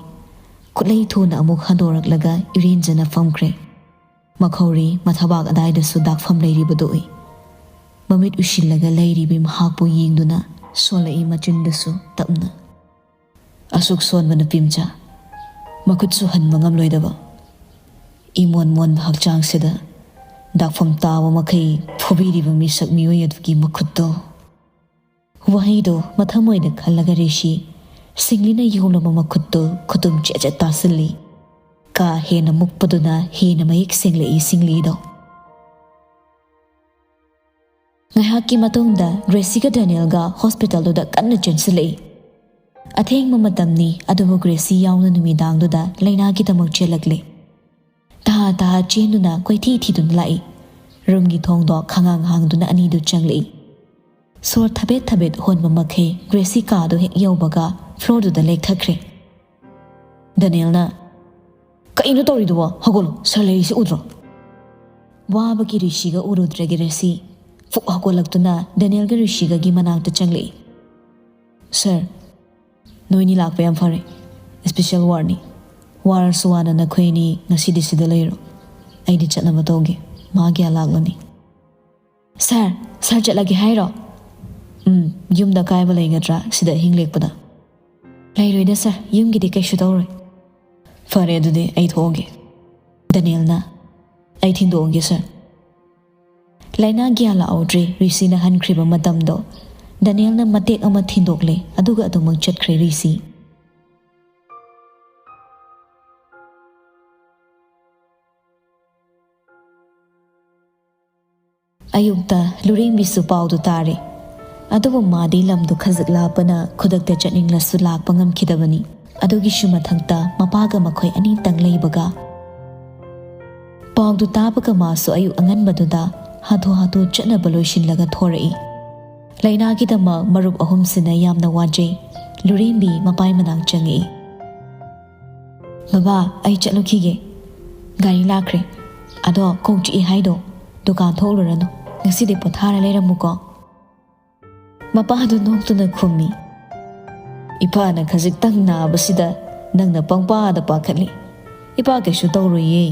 ꯈꯨꯠꯂꯩ ꯊꯨꯅ ꯑꯃꯨꯛ ꯍꯟꯗꯣꯔꯛꯂꯒ ꯏꯔꯦꯟꯖꯅ ꯐꯝꯈ꯭ꯔꯦ꯫ ꯃꯈꯧꯔꯤ, ꯃꯊꯕꯥꯛ ꯑꯗꯥꯏꯗꯁꯨ ꯗꯥꯛꯐꯝ ꯂꯩꯔꯤꯕꯗꯨ ꯎꯏ꯫ ꯃꯃꯤꯠ ꯎꯏꯁꯤꯜꯂꯒ ꯂꯩꯔꯤꯕꯤ ꯃꯍꯥꯛꯄꯨ ꯌꯦꯡꯗꯨꯅ ꯁꯣꯜꯂꯛꯏ ꯃꯆꯤꯟꯗꯨꯁꯨ ꯇꯞꯅ꯫ "ꯑꯁꯨꯛ ꯁꯣꯟꯕ ꯅꯨꯄꯤ ꯃꯆꯥ, ꯃꯈꯨꯠꯁꯨ ꯍꯟꯕ ꯉꯝꯂꯣꯏꯗꯕ, ꯏꯃꯣꯟ ꯃꯣꯟꯕ ꯍꯛꯆꯥꯡꯁꯤꯗ ꯗꯥꯛꯐꯝ ꯇꯥꯕ ꯃꯈꯩ ꯐꯨꯕꯤꯔꯤꯕ ꯃꯤꯁꯛ ꯃꯤꯑꯣꯏ ꯑꯗꯨꯒꯤ ꯃꯈꯨꯠꯇꯣ꯫" ꯋꯥꯍꯩꯗꯣ ꯃꯊꯃꯣꯏꯗ ꯈꯜꯂꯒ ꯔꯤꯁꯤ ꯁꯤꯡꯂꯤꯅ ꯌꯣꯝꯂꯕ ꯃꯈꯨꯠꯇꯨ ꯈꯨꯇꯨꯝ ꯆꯦꯠ ꯆꯦꯠ ꯇꯥꯁꯤꯜꯂꯤ꯫ ꯀꯥ ꯍꯦꯟꯅ ꯃꯨꯛꯄꯗꯨꯅ ꯍꯦꯟꯅ ꯃꯌꯦꯛ ꯁꯦꯡꯂꯛꯏ ꯁꯤꯡꯂꯤꯗꯣ꯫ ꯉꯥꯏꯍꯥꯛꯀꯤ ꯃꯇꯨꯡꯗ ꯒ꯭ꯔꯦꯁꯤꯒ ꯗꯦꯅꯤꯌꯦꯜꯒ ꯍꯣꯁꯄꯤꯇꯥꯜꯗꯨꯗ ꯀꯟꯅ ꯆꯦꯟꯁꯤꯜꯂꯛꯏ꯫ ꯑꯊꯦꯡꯕ ꯃꯇꯝꯅꯤ, ꯑꯗꯨꯕꯨ ꯒ꯭ꯔꯦꯁꯤ ꯌꯥꯎꯅ ꯅꯨꯃꯤꯗꯥꯡꯗꯨꯗ ꯂꯥꯏꯅꯥꯒꯤꯗꯃꯛ ꯆꯦꯜꯂꯛꯂꯦ꯫ ꯇꯍꯥ ꯇꯍꯥ ꯆꯦꯟꯗꯨꯅ ꯀꯣꯏꯊꯤ ꯊꯤꯗꯨꯅ ꯂꯥꯛꯏ꯫ ꯔꯨꯝꯒꯤ ꯊꯣꯡꯗꯣ ꯈꯉꯥꯡ ꯍꯥꯡꯗꯨꯅ ꯑꯅꯤꯗꯨ ꯆꯪꯂꯛꯏ꯫ ꯁꯣꯔ ꯊꯕꯦꯠ ꯊꯕꯦꯠ ꯍꯣꯟꯕ ꯃꯈꯩ ꯒ꯭ꯔꯦꯁꯤ ꯀꯥꯗꯨ ꯍꯦꯛ ꯌꯧꯕꯒ ꯐ꯭ꯂꯣꯔꯗꯨꯗ ꯂꯦꯛꯊꯈ꯭ꯔꯦ꯫ ꯗꯦꯅꯤꯌꯦꯜꯅ, "ꯀꯩꯅꯣ ꯇꯧꯔꯤꯗꯨꯕꯣ? ꯍꯧꯒꯠꯂꯣ, ꯁꯥꯔ ꯂꯩꯔꯤꯁꯤ ꯎꯗ꯭ꯔꯣ?" ꯋꯥꯕꯒꯤ ꯔꯤꯁꯤꯒ ꯎꯔꯨꯗ꯭ꯔꯦ ꯒ꯭ꯔꯦꯁꯤ꯫ ꯐꯨꯛ ꯍꯧꯒꯠꯂꯛꯇꯨꯅ ꯗꯦꯅꯤꯌꯦꯜꯒ ꯔꯤꯁꯤꯒꯒꯤ ꯃꯅꯥꯛꯇ ꯆꯪꯂꯛꯏ꯫ "ꯁꯥꯔ, ꯅꯣꯏꯅꯤ ꯂꯥꯛꯄ ꯌꯥꯝ ꯐꯔꯦ꯫ ꯏꯁꯄꯤꯁꯦꯜ ꯋꯥꯔꯗꯅꯤ꯫ ꯋꯥꯔꯁꯨ ꯋꯥꯅ ꯅꯈꯣꯏ ꯑꯅꯤ ꯉꯁꯤꯗꯤ ꯁꯤꯗ ꯂꯩꯔꯣ꯫ ꯑꯩꯗꯤ ꯆꯠꯅꯕ ꯇꯧꯒꯦ꯫ ꯃꯥ ꯀꯌꯥ ꯂꯥꯛꯂꯅꯤ?" "ꯁꯥꯔ, ꯁꯥꯔ ꯆꯠꯂꯒꯦ ꯍꯥꯏꯔꯣ?" "ꯎꯝ, ꯌꯨꯝꯗ ꯑꯀꯥꯏꯕ ꯂꯩꯒꯗ꯭ꯔꯥ ꯁꯤꯗ ꯑꯍꯤꯡ ꯂꯦꯛꯄꯗ?" "ꯂꯩꯔꯣꯏꯗ ꯁꯥꯔ, ꯌꯨꯝꯒꯤꯗꯤ ꯀꯩꯁꯨ ꯇꯧꯔꯣꯏ꯫" "ꯐꯔꯦ, ꯑꯗꯨꯗꯤ ꯑꯩ ꯊꯣꯛꯑꯒꯦ꯫" ꯗꯦꯅꯤꯌꯦꯜꯅ, "ꯑꯩ ꯊꯤꯟꯗꯣꯛꯑꯒꯦ ꯁꯥꯔ꯫" ꯂꯥꯏꯅꯥ ꯒ꯭ꯌꯥꯟ ꯂꯥꯛꯍꯧꯗ꯭ꯔꯦ ꯔꯤꯁꯤꯅ ꯍꯟꯈ꯭ꯔꯤꯕ ꯃꯇꯝꯗꯣ꯫ ꯗꯦꯅꯤꯌꯦꯜꯅ ꯃꯇꯦꯛ ꯑꯃ ꯊꯤꯟꯗꯣꯛꯂꯦ, ꯑꯗꯨꯒ ꯑꯗꯨꯃꯛ ꯆꯠꯈ꯭ꯔꯦ ꯔꯤꯁꯤ꯫ ꯑꯌꯨꯛꯇ ꯂꯨꯔꯦꯝꯕꯤꯁꯨ ꯄꯥꯎꯗꯨ ꯇꯥꯔꯦ꯫ ꯑꯗꯨꯕꯨ ꯃꯥꯗꯤ ꯂꯝꯗꯨ ꯈꯖꯤꯛ ꯂꯥꯞꯄꯅ ꯈꯨꯗꯛꯇ ꯆꯠꯅꯤꯡꯂꯁꯨ ꯂꯥꯛꯄ ꯉꯝꯈꯤꯗꯕꯅꯤ꯫ ꯑꯗꯨꯒꯤꯁꯨ ꯃꯊꯛꯇ ꯃꯄꯥꯒ ꯃꯈꯣꯏ ꯑꯅꯤꯇꯪ ꯂꯩꯕꯒ꯫ ꯄꯥꯎꯗꯨ ꯇꯥꯕꯒ ꯃꯥꯁꯨ ꯑꯌꯨꯛ ꯑꯉꯟꯕꯗꯨꯗ ꯍꯥꯊꯨ ꯍꯥꯊꯨ ꯆꯠꯅꯕ ꯂꯣꯏꯁꯤꯜꯂꯒ ꯊꯣꯔꯛꯏ꯫ ꯂꯥꯏꯅꯥꯒꯤꯗꯃꯛ ꯃꯔꯨꯞ ꯑꯍꯨꯝꯁꯤꯅ ꯌꯥꯝꯅ ꯋꯥꯖꯩ꯫ ꯂꯨꯔꯦꯝꯕꯤ ꯃꯄꯥꯏ ꯃꯅꯥꯛ ꯆꯪꯉꯛꯏ꯫ "ꯕꯕꯥ, ꯑꯩ ꯆꯠꯂꯨꯈꯤꯒꯦ꯫ ꯒꯥꯔꯤ ꯂꯥꯛꯈ꯭ꯔꯦ꯫ ꯑꯗꯣ ꯀꯣꯛ ꯆꯤꯛꯏ ꯍꯥꯏꯗꯣ ꯗꯨꯀꯥꯟ ꯊꯣꯛꯂꯨꯔꯅꯨ꯫ ꯉꯁꯤꯗꯤ ꯄꯣꯊꯥꯔ ꯂꯩꯔꯝꯃꯨꯀꯣ꯫" ꯃꯄꯥꯗꯨ ꯅꯣꯛꯇꯨꯅ ꯈꯨꯝꯃꯤ꯫ "ꯏꯄꯥꯅ ꯈꯖꯤꯛꯇꯪ ꯅꯥꯕꯁꯤꯗ ꯅꯪꯅ ꯄꯪꯄꯥꯗ ꯄꯥꯈꯠꯂꯤ꯫ ꯏꯄꯥ ꯀꯩꯁꯨ ꯇꯧꯔꯣꯏꯌꯦ꯫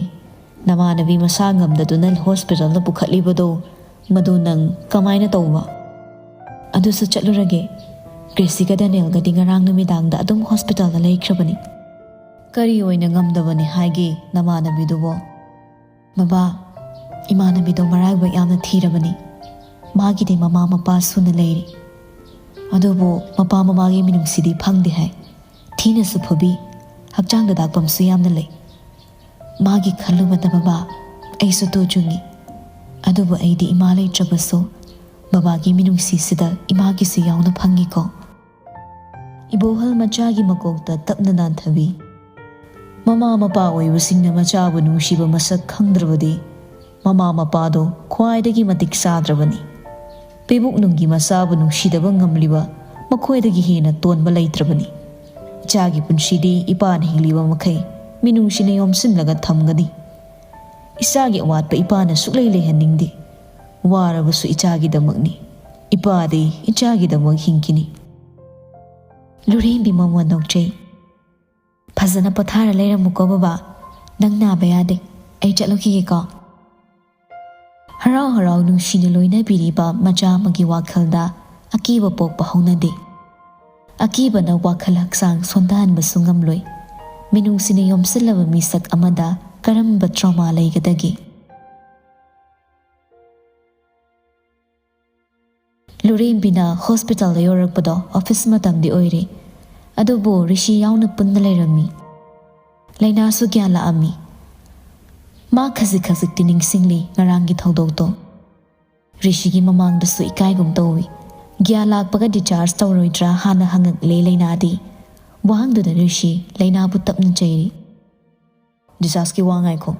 ꯅꯃꯥꯟꯅꯕꯤ ꯃꯁꯥ ꯉꯝꯗꯗꯨꯅ ꯍꯣꯁꯄꯤꯇꯥꯜꯗ ꯄꯨꯈꯠꯂꯤꯕꯗꯣ, ꯃꯗꯨ ꯅꯪ ꯀꯃꯥꯏꯅ ꯇꯧꯕ?" "ꯑꯗꯨꯁꯨ ꯆꯠꯂꯨꯔꯒꯦ꯫ ꯒ꯭ꯔꯦꯁꯤꯒ ꯗꯦꯅꯤꯌꯦꯜꯒꯗꯤ ꯉꯔꯥꯡ ꯅꯨꯃꯤꯗꯥꯡꯗ ꯑꯗꯨꯝ ꯍꯣꯁꯄꯤꯇꯥꯜꯗ ꯂꯩꯈ꯭ꯔꯕꯅꯤ꯫" "ꯀꯔꯤ ꯑꯣꯏꯅ ꯉꯝꯗꯕꯅꯤ ꯍꯥꯏꯒꯦ ꯅꯃꯥꯟꯅꯕꯤꯗꯨꯕꯣ?" "ꯕꯕꯥ, ꯏꯃꯥꯟꯅꯕꯤꯗꯣ ꯃꯔꯥꯏꯕꯛ ꯌꯥꯝꯅ ꯊꯤꯔꯕꯅꯤ꯫ ꯃꯥꯒꯤꯗꯤ ꯃꯃꯥ ꯃꯄꯥ ꯁꯨꯅ ꯂꯩꯔꯤ꯫ ꯑꯗꯨꯕꯨ ꯃꯄꯥ ꯃꯃꯥꯒꯤ ꯃꯤꯅꯨꯡꯁꯤꯗꯤ ꯐꯪꯗꯦ ꯍꯥꯏ꯫ ꯊꯤꯅꯁꯨ ꯐꯨꯕꯤ, ꯍꯛꯆꯥꯡꯗ ꯗꯥꯛꯐꯝꯁꯨ ꯌꯥꯝꯅ ꯂꯩ꯫ ꯃꯥꯒꯤ ꯈꯜꯂꯨꯕꯗ ꯕꯕꯥ, ꯑꯩꯁꯨ ꯇꯨ ꯆꯨꯡꯉꯤ꯫ ꯑꯗꯨꯕꯨ ꯑꯩꯗꯤ ꯏꯃꯥ ꯂꯩꯇ꯭ꯔꯕꯁꯨ ꯕꯕꯥꯒꯤ ꯃꯤꯅꯨꯡꯁꯤꯁꯤꯗ ꯏꯃꯥꯒꯤꯁꯨ ꯌꯥꯎꯅ ꯐꯪꯉꯤꯀꯣ꯫ ꯏꯕꯣꯍꯜ ꯃꯆꯥꯒꯤ ꯃꯀꯣꯛꯇ ꯇꯞꯅ ꯅꯥꯟꯊꯕꯤ꯫ ꯃꯃꯥ ꯃꯄꯥ ꯑꯣꯏꯕꯁꯤꯡꯅ ꯃꯆꯥꯕꯨ ꯅꯨꯡꯁꯤꯕ ꯃꯁꯛ ꯈꯪꯗ꯭ꯔꯕꯗꯤ ꯃꯃꯥ ꯃꯄꯥꯗꯣ ꯈ꯭ꯋꯥꯏꯗꯒꯤ ꯃꯇꯤꯛ ꯆꯥꯗ꯭ꯔꯕꯅꯤ꯫ ꯄꯤꯕꯨꯛꯅꯨꯡꯒꯤ ꯃꯆꯥꯕꯨ ꯅꯨꯡꯁꯤꯗꯕ ꯉꯝꯂꯤꯕ ꯃꯈꯣꯏꯗꯒꯤ ꯍꯦꯟꯅ ꯇꯣꯟꯕ ꯂꯩꯇ꯭ꯔꯕꯅꯤ꯫ ꯏꯆꯥꯒꯤ ꯄꯨꯟꯁꯤꯗꯤ ꯏꯄꯥꯅ ꯍꯤꯡꯂꯤꯕ ꯃꯈꯩ ꯃꯤꯅꯨꯡꯁꯤꯅ ꯌꯣꯝꯁꯤꯜꯂꯒ ꯊꯝꯒꯅꯤ꯫ ꯏꯆꯥꯒꯤ ꯑꯋꯥꯠꯄ ꯏꯄꯥꯅ ꯁꯨꯛꯂꯩ ꯂꯩꯍꯟꯅꯤꯡꯗꯦ꯫ ꯋꯥꯔꯕꯁꯨ ꯏꯆꯥꯒꯤꯗꯃꯛꯅꯤ꯫ ꯏꯄꯥꯗꯤ ꯏꯆꯥꯒꯤꯗꯃꯛ ꯍꯤꯡꯈꯤꯅꯤ꯫ ꯂꯨꯔꯦꯝꯕꯤ ꯃꯃꯣꯟ ꯅꯣꯛꯆꯩ꯫ "ꯐꯖꯅ ꯄꯣꯊꯥꯔ ꯂꯩꯔꯝꯃꯨꯀꯣ ꯕꯕꯥ꯫ ꯅꯪ ꯅꯥꯕ ꯌꯥꯗꯦ꯫ ꯑꯩ ꯆꯠꯂꯨꯈꯤꯒꯦꯀꯣ꯫" ꯍꯔꯥꯎ ꯍꯔꯥꯎ ꯅꯨꯡꯁꯤꯅ ꯂꯣꯏꯅꯕꯤꯔꯤꯕ ꯃꯆꯥ ꯑꯃꯒꯤ ꯋꯥꯈꯜꯗ ꯑꯀꯤꯕ ꯄꯣꯛꯄ ꯍꯧꯅꯗꯦ꯫ ꯑꯀꯤꯕꯅ ꯋꯥꯈꯜ ꯍꯛꯆꯥꯡ ꯁꯣꯟꯊꯍꯟꯕꯁꯨ ꯉꯝꯂꯣꯏ꯫ ꯃꯤꯅꯨꯡꯁꯤꯅ ꯌꯣꯝꯁꯤꯜꯂꯕ ꯃꯤꯁꯛ ꯑꯃꯗ ꯀꯔꯝꯕ trauma ꯂꯩꯒꯗꯒꯦ? ꯂꯨꯔꯦꯝꯕꯤꯅ ꯍꯣꯁꯄꯤꯇꯥꯜꯗ ꯌꯧꯔꯛꯄꯗꯣ ꯑꯣꯐꯤꯁ ꯃꯇꯝꯗꯤ ꯑꯣꯏꯔꯦ꯫ ꯑꯗꯨꯕꯨ ꯔꯤꯁꯤ ꯌꯥꯎꯅ ꯄꯨꯟꯅ ꯂꯩꯔꯝꯃꯤ꯫ ꯂꯩꯅꯥꯁꯨ ꯒ꯭ꯌꯥꯟ ꯂꯥꯛꯑꯝꯃꯤ꯫ ꯃꯥ ꯈꯖꯤꯛ ꯈꯖꯤꯛꯇꯤ ꯅꯤꯡꯁꯤꯡꯂꯤ ꯉꯔꯥꯡꯒꯤ ꯊꯧꯗꯣꯛꯇꯣ꯫ ꯔꯤꯁꯤꯒꯤ ꯃꯃꯥꯡꯗꯁꯨ ꯏꯀꯥꯏꯒꯨꯝ ꯇꯧꯏ꯫ ꯒ꯭ꯌꯥꯟ ꯂꯥꯛꯄꯒ discharge ꯇꯧꯔꯣꯏꯗ꯭ꯔꯥ ꯍꯥꯟꯅ ꯍꯪꯉꯛꯂꯦ ꯂꯩꯅꯥꯗꯤ꯫ ꯋꯥꯍꯪꯗꯨꯗ ꯔꯤꯁꯤ ꯂꯩꯅꯥꯕꯨ ꯇꯞꯅ ꯆꯩꯔꯤ꯫ "Dischargeꯀꯤ ꯋꯥ ꯉꯥꯏꯈꯣ꯫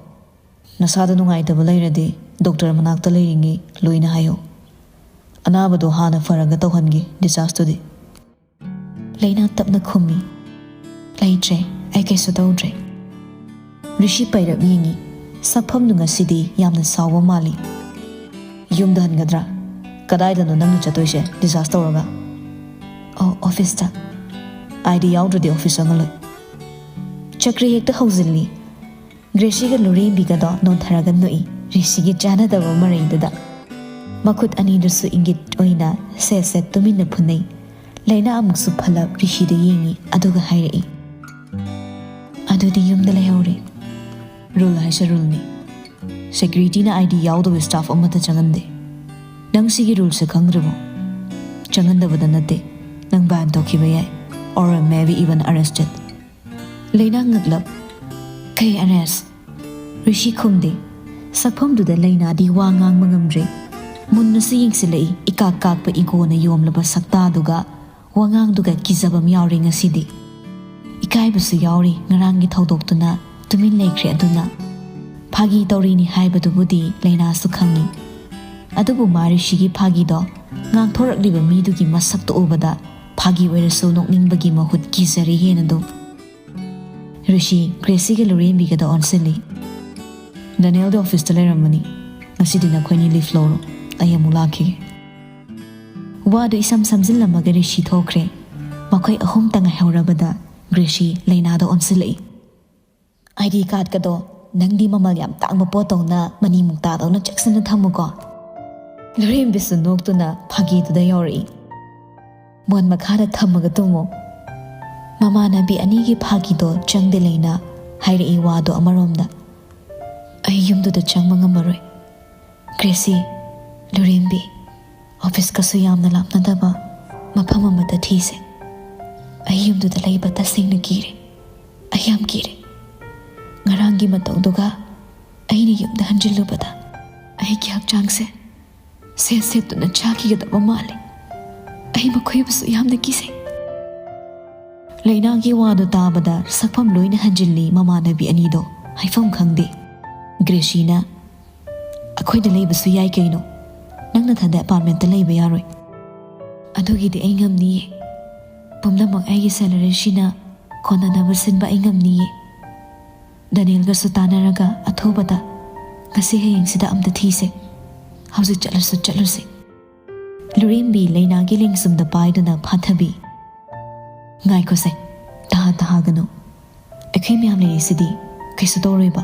ꯅꯁꯥꯗ ꯅꯨꯡꯉꯥꯏꯇꯕ ꯂꯩꯔꯗꯤ ꯗꯣꯛꯇꯔ ꯃꯅꯥꯛꯇ ꯂꯩꯔꯤꯉꯩ ꯂꯣꯏꯅ ꯍꯥꯏꯌꯨ꯫ ꯑꯅꯥꯕꯗꯣ ꯍꯥꯟꯅ ꯐꯔꯒ ꯇꯧꯍꯟꯒꯦ dischargeꯇꯨꯗꯤ꯫" ꯂꯩꯅꯥ ꯇꯞꯅ ꯈꯨꯝꯃꯤ, "ꯂꯩꯇ꯭ꯔꯦ, ꯑꯩ ꯀꯩꯁꯨ ꯇꯧꯗ꯭ꯔꯦ꯫" ꯔꯤꯁꯤ ꯄꯩꯔꯞ ꯌꯦꯡꯉꯤ꯫ ꯁꯛꯐꯝꯗꯨ ꯉꯁꯤꯗꯤ ꯌꯥꯝꯅ ꯁꯥꯎꯕ ꯃꯥꯜꯂꯤ꯫ "ꯌꯨꯝꯗ ꯍꯟꯒꯗ꯭ꯔꯥ? ꯀꯗꯥꯏꯗꯅꯣ ꯅꯪꯅ ꯆꯠꯇꯣꯏꯁꯦ discharge ꯇꯧꯔꯒ?" "ꯑꯣ, ꯑꯣꯐꯤꯁꯇ꯫" "ID ꯌꯥꯎꯗ꯭ꯔꯗꯤ ꯑꯣꯐꯤꯁ ꯆꯪꯍꯜꯂꯣꯏ꯫" ꯆꯀ꯭ꯔꯤ ꯍꯦꯛꯇ ꯍꯧꯖꯤꯜꯂꯤ꯫ ꯒ꯭ꯔꯦꯁꯤꯒ ꯂꯨꯔꯦꯝꯕꯤꯒꯗꯣ ꯅꯣꯟꯊꯔꯒ ꯅꯣꯛꯏ, ꯔꯤꯁꯤꯒꯤ ꯆꯥꯟꯅꯗꯕ ꯃꯔꯩꯗꯨꯗ꯫ ꯃꯈꯨꯠ ꯑꯅꯤꯗꯨꯁꯨ ꯏꯪꯒꯤꯠ ꯑꯣꯏꯅ ꯁꯦꯠ ꯁꯦꯠ ꯇꯨꯃꯤꯟꯅ ꯐꯨꯅꯩ꯫ ꯂꯩꯅꯥ ꯑꯃꯨꯛꯁꯨ ꯐꯂꯞ ꯔꯤꯁꯤꯗ ꯌꯦꯡꯉꯤ, ꯑꯗꯨꯒ ꯍꯥꯏꯔꯛꯏ, "ꯑꯗꯨꯗꯤ ꯌꯨꯝꯗ ꯂꯩꯍꯧꯔꯦ꯫" "Rule ꯍꯥꯏꯁꯦ ruleꯅꯤ꯫ Securityꯅ ID ꯌꯥꯎꯗꯕ staff ꯑꯃꯠꯇ ꯆꯪꯍꯟꯗꯦ꯫ ꯅꯪ ꯁꯤꯒꯤ ruleꯁꯦ ꯈꯪꯗ꯭ꯔꯤꯕꯣ? ꯆꯪꯍꯟꯗꯕꯗ ꯅꯠꯇꯦ, ꯅꯪ ban ꯇꯧꯈꯤꯕ ꯌꯥꯏ, or maybe even arrested꯫" ꯂꯩꯅꯥ ꯉꯛꯂꯞ, "ꯀꯩ arrest? ꯔꯤꯁꯤ ꯈꯨꯝꯗꯦ꯫ ꯁꯛꯐꯝꯗꯨꯗ ꯂꯩꯅꯥꯗꯤ ꯋꯥ ꯉꯥꯡꯕ ꯉꯝꯗ꯭ꯔꯦ꯫ ꯃꯨꯟꯅꯁꯨ ꯌꯦꯡꯁꯤꯜꯂꯛꯏ, ꯏꯀꯥꯛ ꯀꯥꯛꯄ ꯏꯒꯣꯅ ꯌꯣꯝꯂꯕ ꯁꯛꯇꯥꯗꯨꯒ꯫ ꯋꯥꯉꯥꯡꯗꯨꯒ ꯀꯤꯖꯕ ꯑꯃ ꯌꯥꯎꯔꯦ ꯉꯁꯤꯗꯤ꯫ ꯏꯀꯥꯏꯕꯁꯨ ꯌꯥꯎꯔꯤ, ꯉꯔꯥꯡꯒꯤ ꯊꯧꯗꯣꯛꯇꯨꯅ ꯇꯨꯃꯤꯟ ꯂꯩꯈ꯭ꯔꯦ꯫ ꯑꯗꯨꯅ ꯐꯥꯒꯤ ꯇꯧꯔꯤꯅꯤ ꯍꯥꯏꯕꯗꯨꯕꯨꯗꯤ ꯂꯩꯅꯥꯁꯨ ꯈꯪꯏ꯫ ꯑꯗꯨꯕꯨ ꯃꯥ ꯔꯤꯁꯤꯒꯤ ꯐꯥꯒꯤꯗꯣ ꯉꯥꯡꯊꯣꯔꯛꯂꯤꯕ ꯃꯤꯗꯨꯒꯤ ꯃꯁꯛꯇꯣ ꯎꯕꯗ ꯐꯥꯒꯤ ꯑꯣꯏꯔꯁꯨ ꯅꯣꯛꯅꯤꯡꯕꯒꯤ ꯃꯍꯨꯠ ꯀꯤꯖꯔꯦ ꯍꯦꯟꯅ ꯑꯗꯨꯝ꯫ ꯔꯤꯁꯤ ꯒ꯭ꯔꯦꯁꯤꯒ ꯂꯨꯔꯦꯝꯕꯤꯒꯗ ꯑꯣꯟꯁꯤꯜꯂꯤ꯫ "ꯗꯦꯅꯤꯌꯦꯜꯗꯤ ꯑꯣꯐꯤꯁꯇ ꯂꯩꯔꯝꯃꯅꯤ꯫ ꯉꯁꯤꯗꯤ ꯅꯈꯣꯏꯅꯤ ꯂꯤꯐ ꯂꯧꯔꯣ꯫ ꯑꯩ ꯑꯃꯨꯛ ꯂꯥꯛꯈꯤꯒꯦ꯫" ꯋꯥꯗꯨ ꯏꯁꯝ ꯁꯝꯖꯤꯜꯂꯝꯃꯒ ꯔꯤꯁꯤ ꯊꯣꯛꯈ꯭ꯔꯦ꯫ ꯃꯈꯣꯏ ꯑꯍꯨꯝꯇ ꯉꯥꯏꯍꯧꯔꯕꯗ ꯒ꯭ꯔꯦꯁꯤ ꯂꯩꯅꯥꯗ ꯑꯣꯟꯁꯤꯜꯂꯛꯏ꯫ "ꯑꯥꯏ ꯗꯤ ꯀꯥꯔꯗꯀꯗꯣ ꯅꯪꯗꯤ ꯃꯃꯜ ꯌꯥꯝ ꯇꯥꯡꯕ ꯄꯣꯠꯇꯧꯅ ꯃꯅꯤ ꯃꯨꯛꯇꯥꯗꯧꯅ ꯆꯦꯛꯁꯤꯟꯅ ꯊꯝꯃꯨꯀꯣ꯫" ꯂꯨꯔꯦꯝꯕꯤꯁꯨ ꯅꯣꯛꯇꯨꯅ ꯐꯥꯒꯤꯗꯨꯗ ꯌꯧꯔꯛꯏ꯫ "ꯃꯣꯟ ꯃꯈꯥꯗ ꯊꯝꯃꯒ ꯇꯨꯝꯃꯨ꯫" ꯃꯃꯥꯟꯅꯕꯤ ꯑꯅꯤꯒꯤ ꯐꯥꯒꯤꯗꯣ ꯆꯪꯗꯦ ꯂꯩꯅꯥ ꯍꯥꯏꯔꯛꯏ ꯋꯥꯗꯣ ꯑꯃꯔꯣꯝꯗ꯫ "ꯑꯩ ꯌꯨꯝꯗꯨꯗ ꯆꯪꯕ ꯉꯝꯃꯔꯣꯏ꯫ ꯒ꯭ꯔꯦꯁꯤ, ꯂꯨꯔꯦꯝꯕꯤ, ꯑꯣꯐꯤꯁꯀꯁꯨ ꯌꯥꯝꯅ ꯂꯥꯞꯅꯗꯕ ꯃꯐꯝ ꯑꯃꯗ ꯊꯤꯁꯦ꯫ ꯑꯩ ꯌꯨꯝꯗꯨꯗ ꯂꯩꯕ ꯇꯁꯦꯡꯅ ꯀꯤꯔꯦ꯫ ꯑꯩ ꯌꯥꯝ ꯀꯤꯔꯦ꯫ ꯉꯔꯥꯡꯒꯤ ꯃꯇꯧꯗꯨꯒ ꯑꯩꯅ ꯌꯨꯝꯗ ꯍꯟꯖꯤꯜꯂꯨꯕꯗ ꯑꯩꯒꯤ ꯍꯛꯆꯥꯡꯁꯦ ꯁꯦꯠ ꯁꯦꯠꯇꯨꯅ ꯆꯥꯈꯤꯒꯗꯕ ꯃꯥꯜꯂꯦ꯫ ꯑꯩ ꯃꯈꯣꯏꯕꯨꯁꯨ ꯌꯥꯝꯅ ꯀꯤꯖꯩ꯫" ꯂꯩꯅꯥꯒꯤ ꯋꯥꯗꯨ ꯇꯥꯕꯗ ꯁꯛꯐꯝ ꯂꯣꯏꯅ ꯍꯟꯖꯤꯜꯂꯤ ꯃꯃꯥꯟꯅꯕꯤ ꯑꯅꯤꯗꯣ꯫ ꯍꯥꯏꯐꯝ ꯈꯪꯗꯦ꯫ ꯒ꯭ꯔꯦꯁꯤꯅ, "ꯑꯩꯈꯣꯏꯗ ꯂꯩꯕꯁꯨ ꯌꯥꯏ ꯀꯩꯅꯣ꯫ ꯅꯪ ꯅꯊꯟꯗ ꯑꯦꯄꯥꯔꯠꯃꯦꯟꯇ ꯂꯩꯕ ꯌꯥꯔꯣꯏ꯫" "ꯑꯗꯨꯒꯤꯗꯤ ꯑꯩ ꯉꯝꯅꯤꯌꯦ꯫ ꯄꯨꯝꯅꯃꯛ ꯑꯩꯒꯤ ꯁꯦꯂꯔꯤꯁꯤꯅ ꯀꯣꯟꯅꯅꯕ ꯁꯤꯟꯕ ꯑꯩ ꯉꯝꯅꯤꯌꯦ꯫ ꯗꯦꯅꯤꯌꯦꯜꯒꯁꯨ ꯇꯥꯟꯅꯔꯒ ꯑꯊꯨꯕꯗ ꯉꯁꯤ ꯍꯌꯦꯡꯁꯤꯗ ꯑꯝꯇ ꯊꯤꯁꯦ꯫ ꯍꯧꯖꯤꯛ ꯆꯠꯂꯁꯨ ꯆꯠꯂꯨꯁꯦ꯫" ꯂꯨꯔꯦꯝꯕꯤ ꯂꯩꯅꯥꯒꯤ ꯂꯦꯡꯖꯨꯝꯗ ꯄꯥꯏꯗꯨꯅ ꯐꯥꯊꯕꯤ꯫ "ꯉꯥꯏꯈꯣꯁꯦ, ꯇꯍꯥ ꯇꯍꯥꯒꯅꯨ꯫ ꯑꯩꯈꯣꯏ ꯃꯌꯥꯝ ꯂꯩꯔꯤꯁꯤꯗꯤ꯫ ꯀꯩꯁꯨ ꯇꯧꯔꯣꯏꯕ꯫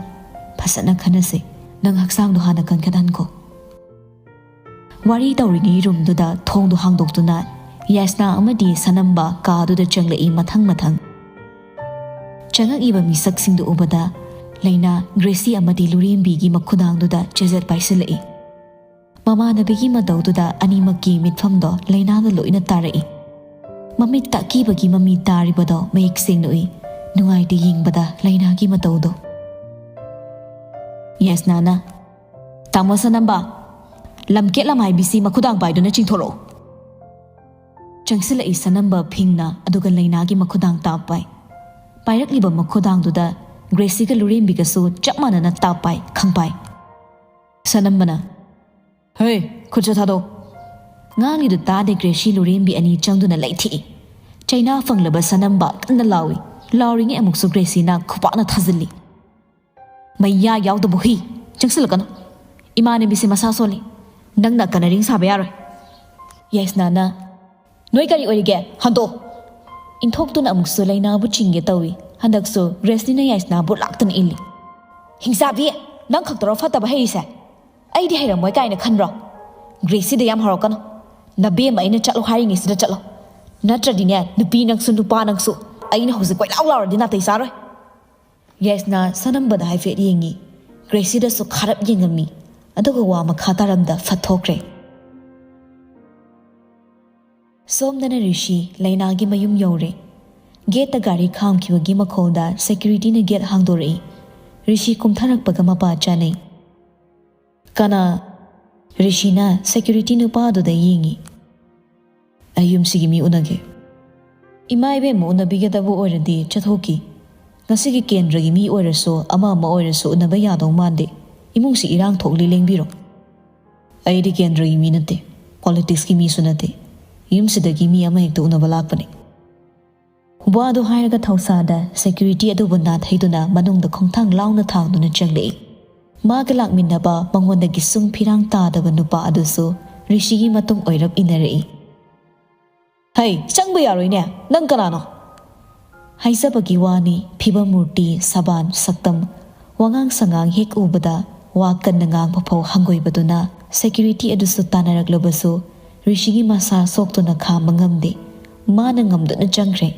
ꯐꯖꯅ ꯈꯟꯅꯁꯦ꯫ ꯅꯪ ꯍꯛꯆꯥꯡꯗꯣ ꯍꯥꯟꯅ ꯀꯟꯈꯠꯍꯟꯈꯣ꯫" ꯋꯥꯔꯤ ꯇꯧꯔꯤꯉꯩ ꯔꯨꯝꯗꯨꯗ ꯊꯣꯡꯗꯣ ꯍꯥꯡꯗꯣꯛꯇꯨꯅ ꯌꯥꯏꯁꯅꯥ ꯑꯃꯗꯤ ꯁꯅꯝꯕ ꯀꯥꯗꯨꯗ ꯆꯪꯂꯛꯏ ꯃꯊꯪ ꯃꯊꯪ꯫ ꯆꯪꯉꯛꯏꯕ ꯃꯤꯁꯛꯁꯤꯡꯗꯨ ꯎꯕꯗ ꯂꯩꯅꯥ, ꯒ꯭ꯔꯦꯁꯤ ꯑꯃꯗꯤ ꯂꯨꯔꯦꯝꯕꯤꯒꯤ ꯃꯈꯨꯗꯥꯡꯗꯨꯗ ꯆꯦꯖꯦꯠ ꯄꯥꯏꯁꯤꯜꯂꯛꯏ꯫ ꯃꯃꯥꯟꯅꯕꯤꯒꯤ ꯃꯇꯧꯗꯨꯗ ꯑꯅꯤꯃꯛꯀꯤ ꯃꯤꯠꯐꯝꯗꯣ ꯂꯩꯅꯥꯗ ꯂꯣꯏꯅ ꯇꯥꯔꯛꯏ꯫ ꯃꯃꯤꯠꯇ ꯑꯀꯤꯕꯒꯤ ꯃꯃꯤ ꯇꯥꯔꯤꯕꯗꯣ ꯃꯌꯦꯛ ꯁꯦꯡꯅ ꯎꯏ꯫ ꯅꯨꯡꯉꯥꯏꯇꯦ ꯌꯦꯡꯕꯗ ꯂꯩꯅꯥꯒꯤ ꯃꯇꯧꯗꯣ꯫ ꯌꯥꯏꯁꯅꯥꯅ, "ꯇꯥꯃꯣ ꯁꯅꯝꯕ, ꯂꯝꯀꯦꯠ ꯂꯝꯍꯥꯏꯕꯤꯁꯤ ꯃꯈꯨꯗꯥꯡ ꯄꯥꯏꯗꯨꯅ ꯆꯤꯡꯊꯣꯔꯛꯎ꯫" ꯆꯪꯁꯤꯜꯂꯛꯏ ꯁꯅꯝꯕ ꯐꯤꯡꯅ, ꯑꯗꯨꯒ ꯂꯩꯅꯥꯒꯤ ꯃꯈꯨꯗꯥꯡ ꯇꯥꯞ ꯄꯥꯏ꯫ ꯄꯥꯏꯔꯛꯂꯤꯕ ꯃꯈꯨꯗꯥꯡꯗꯨꯗ ꯒ꯭ꯔꯦꯁꯤꯒ ꯂꯨꯔꯦꯝꯕꯤꯒꯁꯨ ꯆꯞ ꯃꯥꯟꯅꯅ ꯇꯥꯞ ꯄꯥꯏ, ꯈꯪꯄꯥꯏ꯫ ꯁꯅꯝꯕꯅ, "ꯍꯦ, ꯈꯨꯠꯁꯦ ꯊꯥꯗꯣꯛ!" ꯉꯥꯡꯂꯤꯗꯨ ꯇꯥꯗꯦ ꯒ꯭ꯔꯦꯁꯤ ꯂꯨꯔꯦꯝꯕꯤ ꯑꯅꯤ ꯆꯪꯗꯨꯅ ꯂꯩꯊꯦꯛꯏ꯫ ꯆꯩꯅꯥ ꯐꯪꯂꯕ ꯁꯅꯝꯕ ꯀꯟꯅ ꯂꯥꯎꯏ꯫ ꯂꯥꯎꯔꯤꯉꯩ ꯑꯃꯨꯛꯁꯨ ꯒ꯭ꯔꯦꯁꯤꯅ ꯈꯨꯄꯥꯛꯅ ꯊꯥꯖꯤꯜꯂꯤ꯫ "ꯃꯌꯥ ꯌꯥꯎꯗꯕ ꯍꯨꯏ, ꯆꯪꯁꯤꯜꯂꯛꯀꯅꯨ꯫ ꯏꯃꯥꯟꯅꯕꯤꯁꯦ ꯃꯁꯥ ꯁꯣꯜꯂꯤ꯫ ꯅꯪꯅ ꯀꯅꯔꯤꯡ ꯁꯥꯕ ꯌꯥꯔꯣꯏ꯫" ꯌꯥꯏꯁꯅꯥꯅ, "ꯅꯣꯏ ꯀꯔꯤ ꯑꯣꯏꯔꯤꯒꯦ? ꯍꯟꯗꯣꯛ!" ꯏꯟꯊꯣꯛꯇꯨꯅ ꯑꯃꯨꯛꯁꯨ ꯂꯩꯅꯥꯕꯨ ꯆꯤꯡꯒꯦ ꯇꯧꯏ꯫ ꯍꯟꯗꯛꯁꯨ ꯒ꯭ꯔꯦꯁꯤꯅ ꯌꯥꯏꯁꯅꯥꯕꯨ ꯂꯥꯛꯇꯨꯅ ꯏꯜꯂꯤ꯫ "ꯍꯤꯡꯆꯥꯕꯤ, ꯅꯪ ꯈꯛꯇꯔꯣ ꯐꯠꯇꯕ ꯍꯩꯔꯤꯁꯦ? ꯑꯩꯗꯤ ꯍꯩꯔꯝꯃꯣꯏ ꯀꯥꯏꯅ ꯈꯟꯕ꯭ꯔꯣ? ꯒ꯭ꯔꯦꯁꯤꯗ ꯌꯥꯝ ꯍꯧꯔꯛꯀꯅꯨ꯫ ꯅꯕꯦꯝꯃ ꯑꯩꯅ ꯆꯠꯂꯣ ꯍꯥꯏꯔꯤꯉꯩꯁꯤꯗ ꯆꯠꯂꯣ꯫ ꯅꯠꯇ꯭ꯔꯗꯤꯅꯦ, ꯅꯨꯄꯤ ꯅꯪꯁꯨ ꯅꯨꯄꯥ ꯅꯪꯁꯨ ꯑꯩꯅ ꯍꯧꯖꯤꯛ ꯀꯣꯏꯂꯥꯎ ꯂꯥꯎꯔꯗꯤ ꯅꯥꯇꯩ ꯆꯥꯔꯣꯏ꯫" ꯌꯥꯏꯁꯅꯥ ꯁꯅꯝꯕꯗ ꯍꯥꯏꯐꯦꯠ ꯌꯦꯡꯉꯤ꯫ ꯒ꯭ꯔꯦꯁꯤꯗꯁꯨ ꯈꯥꯔꯞ ꯌꯦꯡꯉꯝꯃꯤ꯫ ꯑꯗꯨꯒ ꯋꯥ ꯃꯈꯥ ꯇꯥꯔꯝꯗ ꯐꯠ ꯊꯣꯛꯈ꯭ꯔꯦ꯫ ꯁꯣꯝꯗꯅ ꯔꯤꯁꯤ ꯂꯩꯅꯥꯒꯤ ꯃꯌꯨꯝ ꯌꯧꯔꯦ꯫ ꯒꯦꯠꯇ ꯒꯥꯔꯤ ꯈꯥꯝꯈꯤꯕꯒꯤ ꯃꯈꯣꯜꯗ ꯁꯦꯀ꯭ꯌꯨꯔꯤꯇꯤꯅ ꯒꯦꯠ ꯍꯥꯡꯗꯣꯔꯛꯏ꯫ ꯔꯤꯁꯤ ꯀꯨꯝꯊꯔꯛꯄꯒ ꯃꯄꯥ ꯆꯥꯅꯩ꯫ "ꯀꯅꯥ?" ꯔꯤꯁꯤꯅ ꯁꯦꯀ꯭ꯌꯨꯔꯤꯇꯤ ꯅꯨꯄꯥꯗꯨꯗ ꯌꯦꯡꯉꯤ꯫ "ꯑꯩ ꯌꯨꯝꯁꯤꯒꯤ ꯃꯤ ꯎꯅꯒꯦ꯫" "ꯏꯃꯥ ꯏꯕꯦꯝꯃ ꯎꯅꯕꯤꯒꯗꯕ ꯑꯣꯏꯔꯗꯤ ꯆꯠꯊꯣꯛꯈꯤ꯫ ꯉꯁꯤꯒꯤ ꯀꯦꯟꯗ꯭ꯔꯒꯤ ꯃꯤ ꯑꯣꯏꯔꯁꯨ ꯑꯃ ꯑꯃ ꯑꯣꯏꯔꯁꯨ ꯎꯅꯕ ꯌꯥꯗꯧ ꯃꯥꯟꯗꯦ꯫ ꯏꯃꯨꯡꯁꯤ ꯏꯔꯥꯡ ꯊꯣꯛꯂꯤ, ꯂꯦꯡꯕꯤꯔꯣ꯫" "ꯑꯩꯗꯤ ꯀꯦꯟꯗ꯭ꯔꯒꯤ ꯃꯤ ꯅꯠꯇꯦ, ꯄꯣꯂꯤꯇꯤꯛꯁꯀꯤ ꯃꯤꯁꯨ ꯅꯠꯇꯦ꯫ ꯌꯨꯝꯁꯤꯗꯒꯤ ꯃꯤ ꯑꯃꯍꯦꯛꯇ ꯎꯅꯕ ꯂꯥꯛꯄꯅꯤ꯫" ꯋꯥꯗꯨ ꯍꯥꯏꯔꯒ ꯊꯧꯁꯥꯗ ꯁꯦꯀ꯭ꯌꯨꯔꯤꯇꯤ ꯑꯗꯨꯕꯨ ꯅꯥꯊꯩꯗꯨꯅ ꯃꯅꯨꯡꯗ ꯈꯣꯡꯊꯥꯡ ꯂꯥꯎꯅ ꯊꯥꯡꯗꯨꯅ ꯆꯪꯂꯛꯏ꯫ ꯃꯥꯒ ꯂꯥꯛꯃꯤꯟꯅꯕ ꯃꯉꯣꯟꯗꯒꯤ ꯁꯨꯡ ꯐꯤꯔꯥꯡ ꯇꯥꯗꯕ ꯅꯨꯄꯥ ꯑꯗꯨꯁꯨ ꯔꯤꯁꯤꯒꯤ ꯃꯇꯨꯡ ꯑꯣꯏꯔꯞ ꯏꯟꯅꯔꯛꯏ꯫ "ꯍꯩ, ꯆꯪꯕ ꯌꯥꯔꯣꯏꯅꯦ, ꯅꯪ ꯀꯅꯥꯅꯣ?" ꯍꯥꯏꯖꯕꯒꯤ ꯋꯥꯅꯤ, ꯐꯤꯕꯝ ꯃꯨꯔꯇꯤ, ꯁꯕꯥꯟ, ꯁꯛꯇꯝ, ꯋꯥꯉꯥꯡ ꯁꯉꯥꯡ ꯍꯦꯛ ꯎꯕꯗ ꯋꯥ ꯀꯟꯅ ꯉꯥꯡꯕ ꯐꯥꯎ ꯍꯪꯒꯣꯏꯕꯗꯨꯅ ꯁꯦꯀ꯭ꯌꯨꯔꯤꯇꯤ ꯑꯗꯨꯁꯨ ꯇꯥꯟꯅꯔꯛꯂꯕꯁꯨ ꯔꯤꯁꯤꯒꯤ ꯃꯁꯥ ꯁꯣꯛꯇꯨꯅ ꯈꯥꯝꯕ ꯉꯝꯗꯦ꯫ ꯃꯥꯅ ꯉꯝꯗꯨꯅ ꯆꯪꯈ꯭ꯔꯦ꯫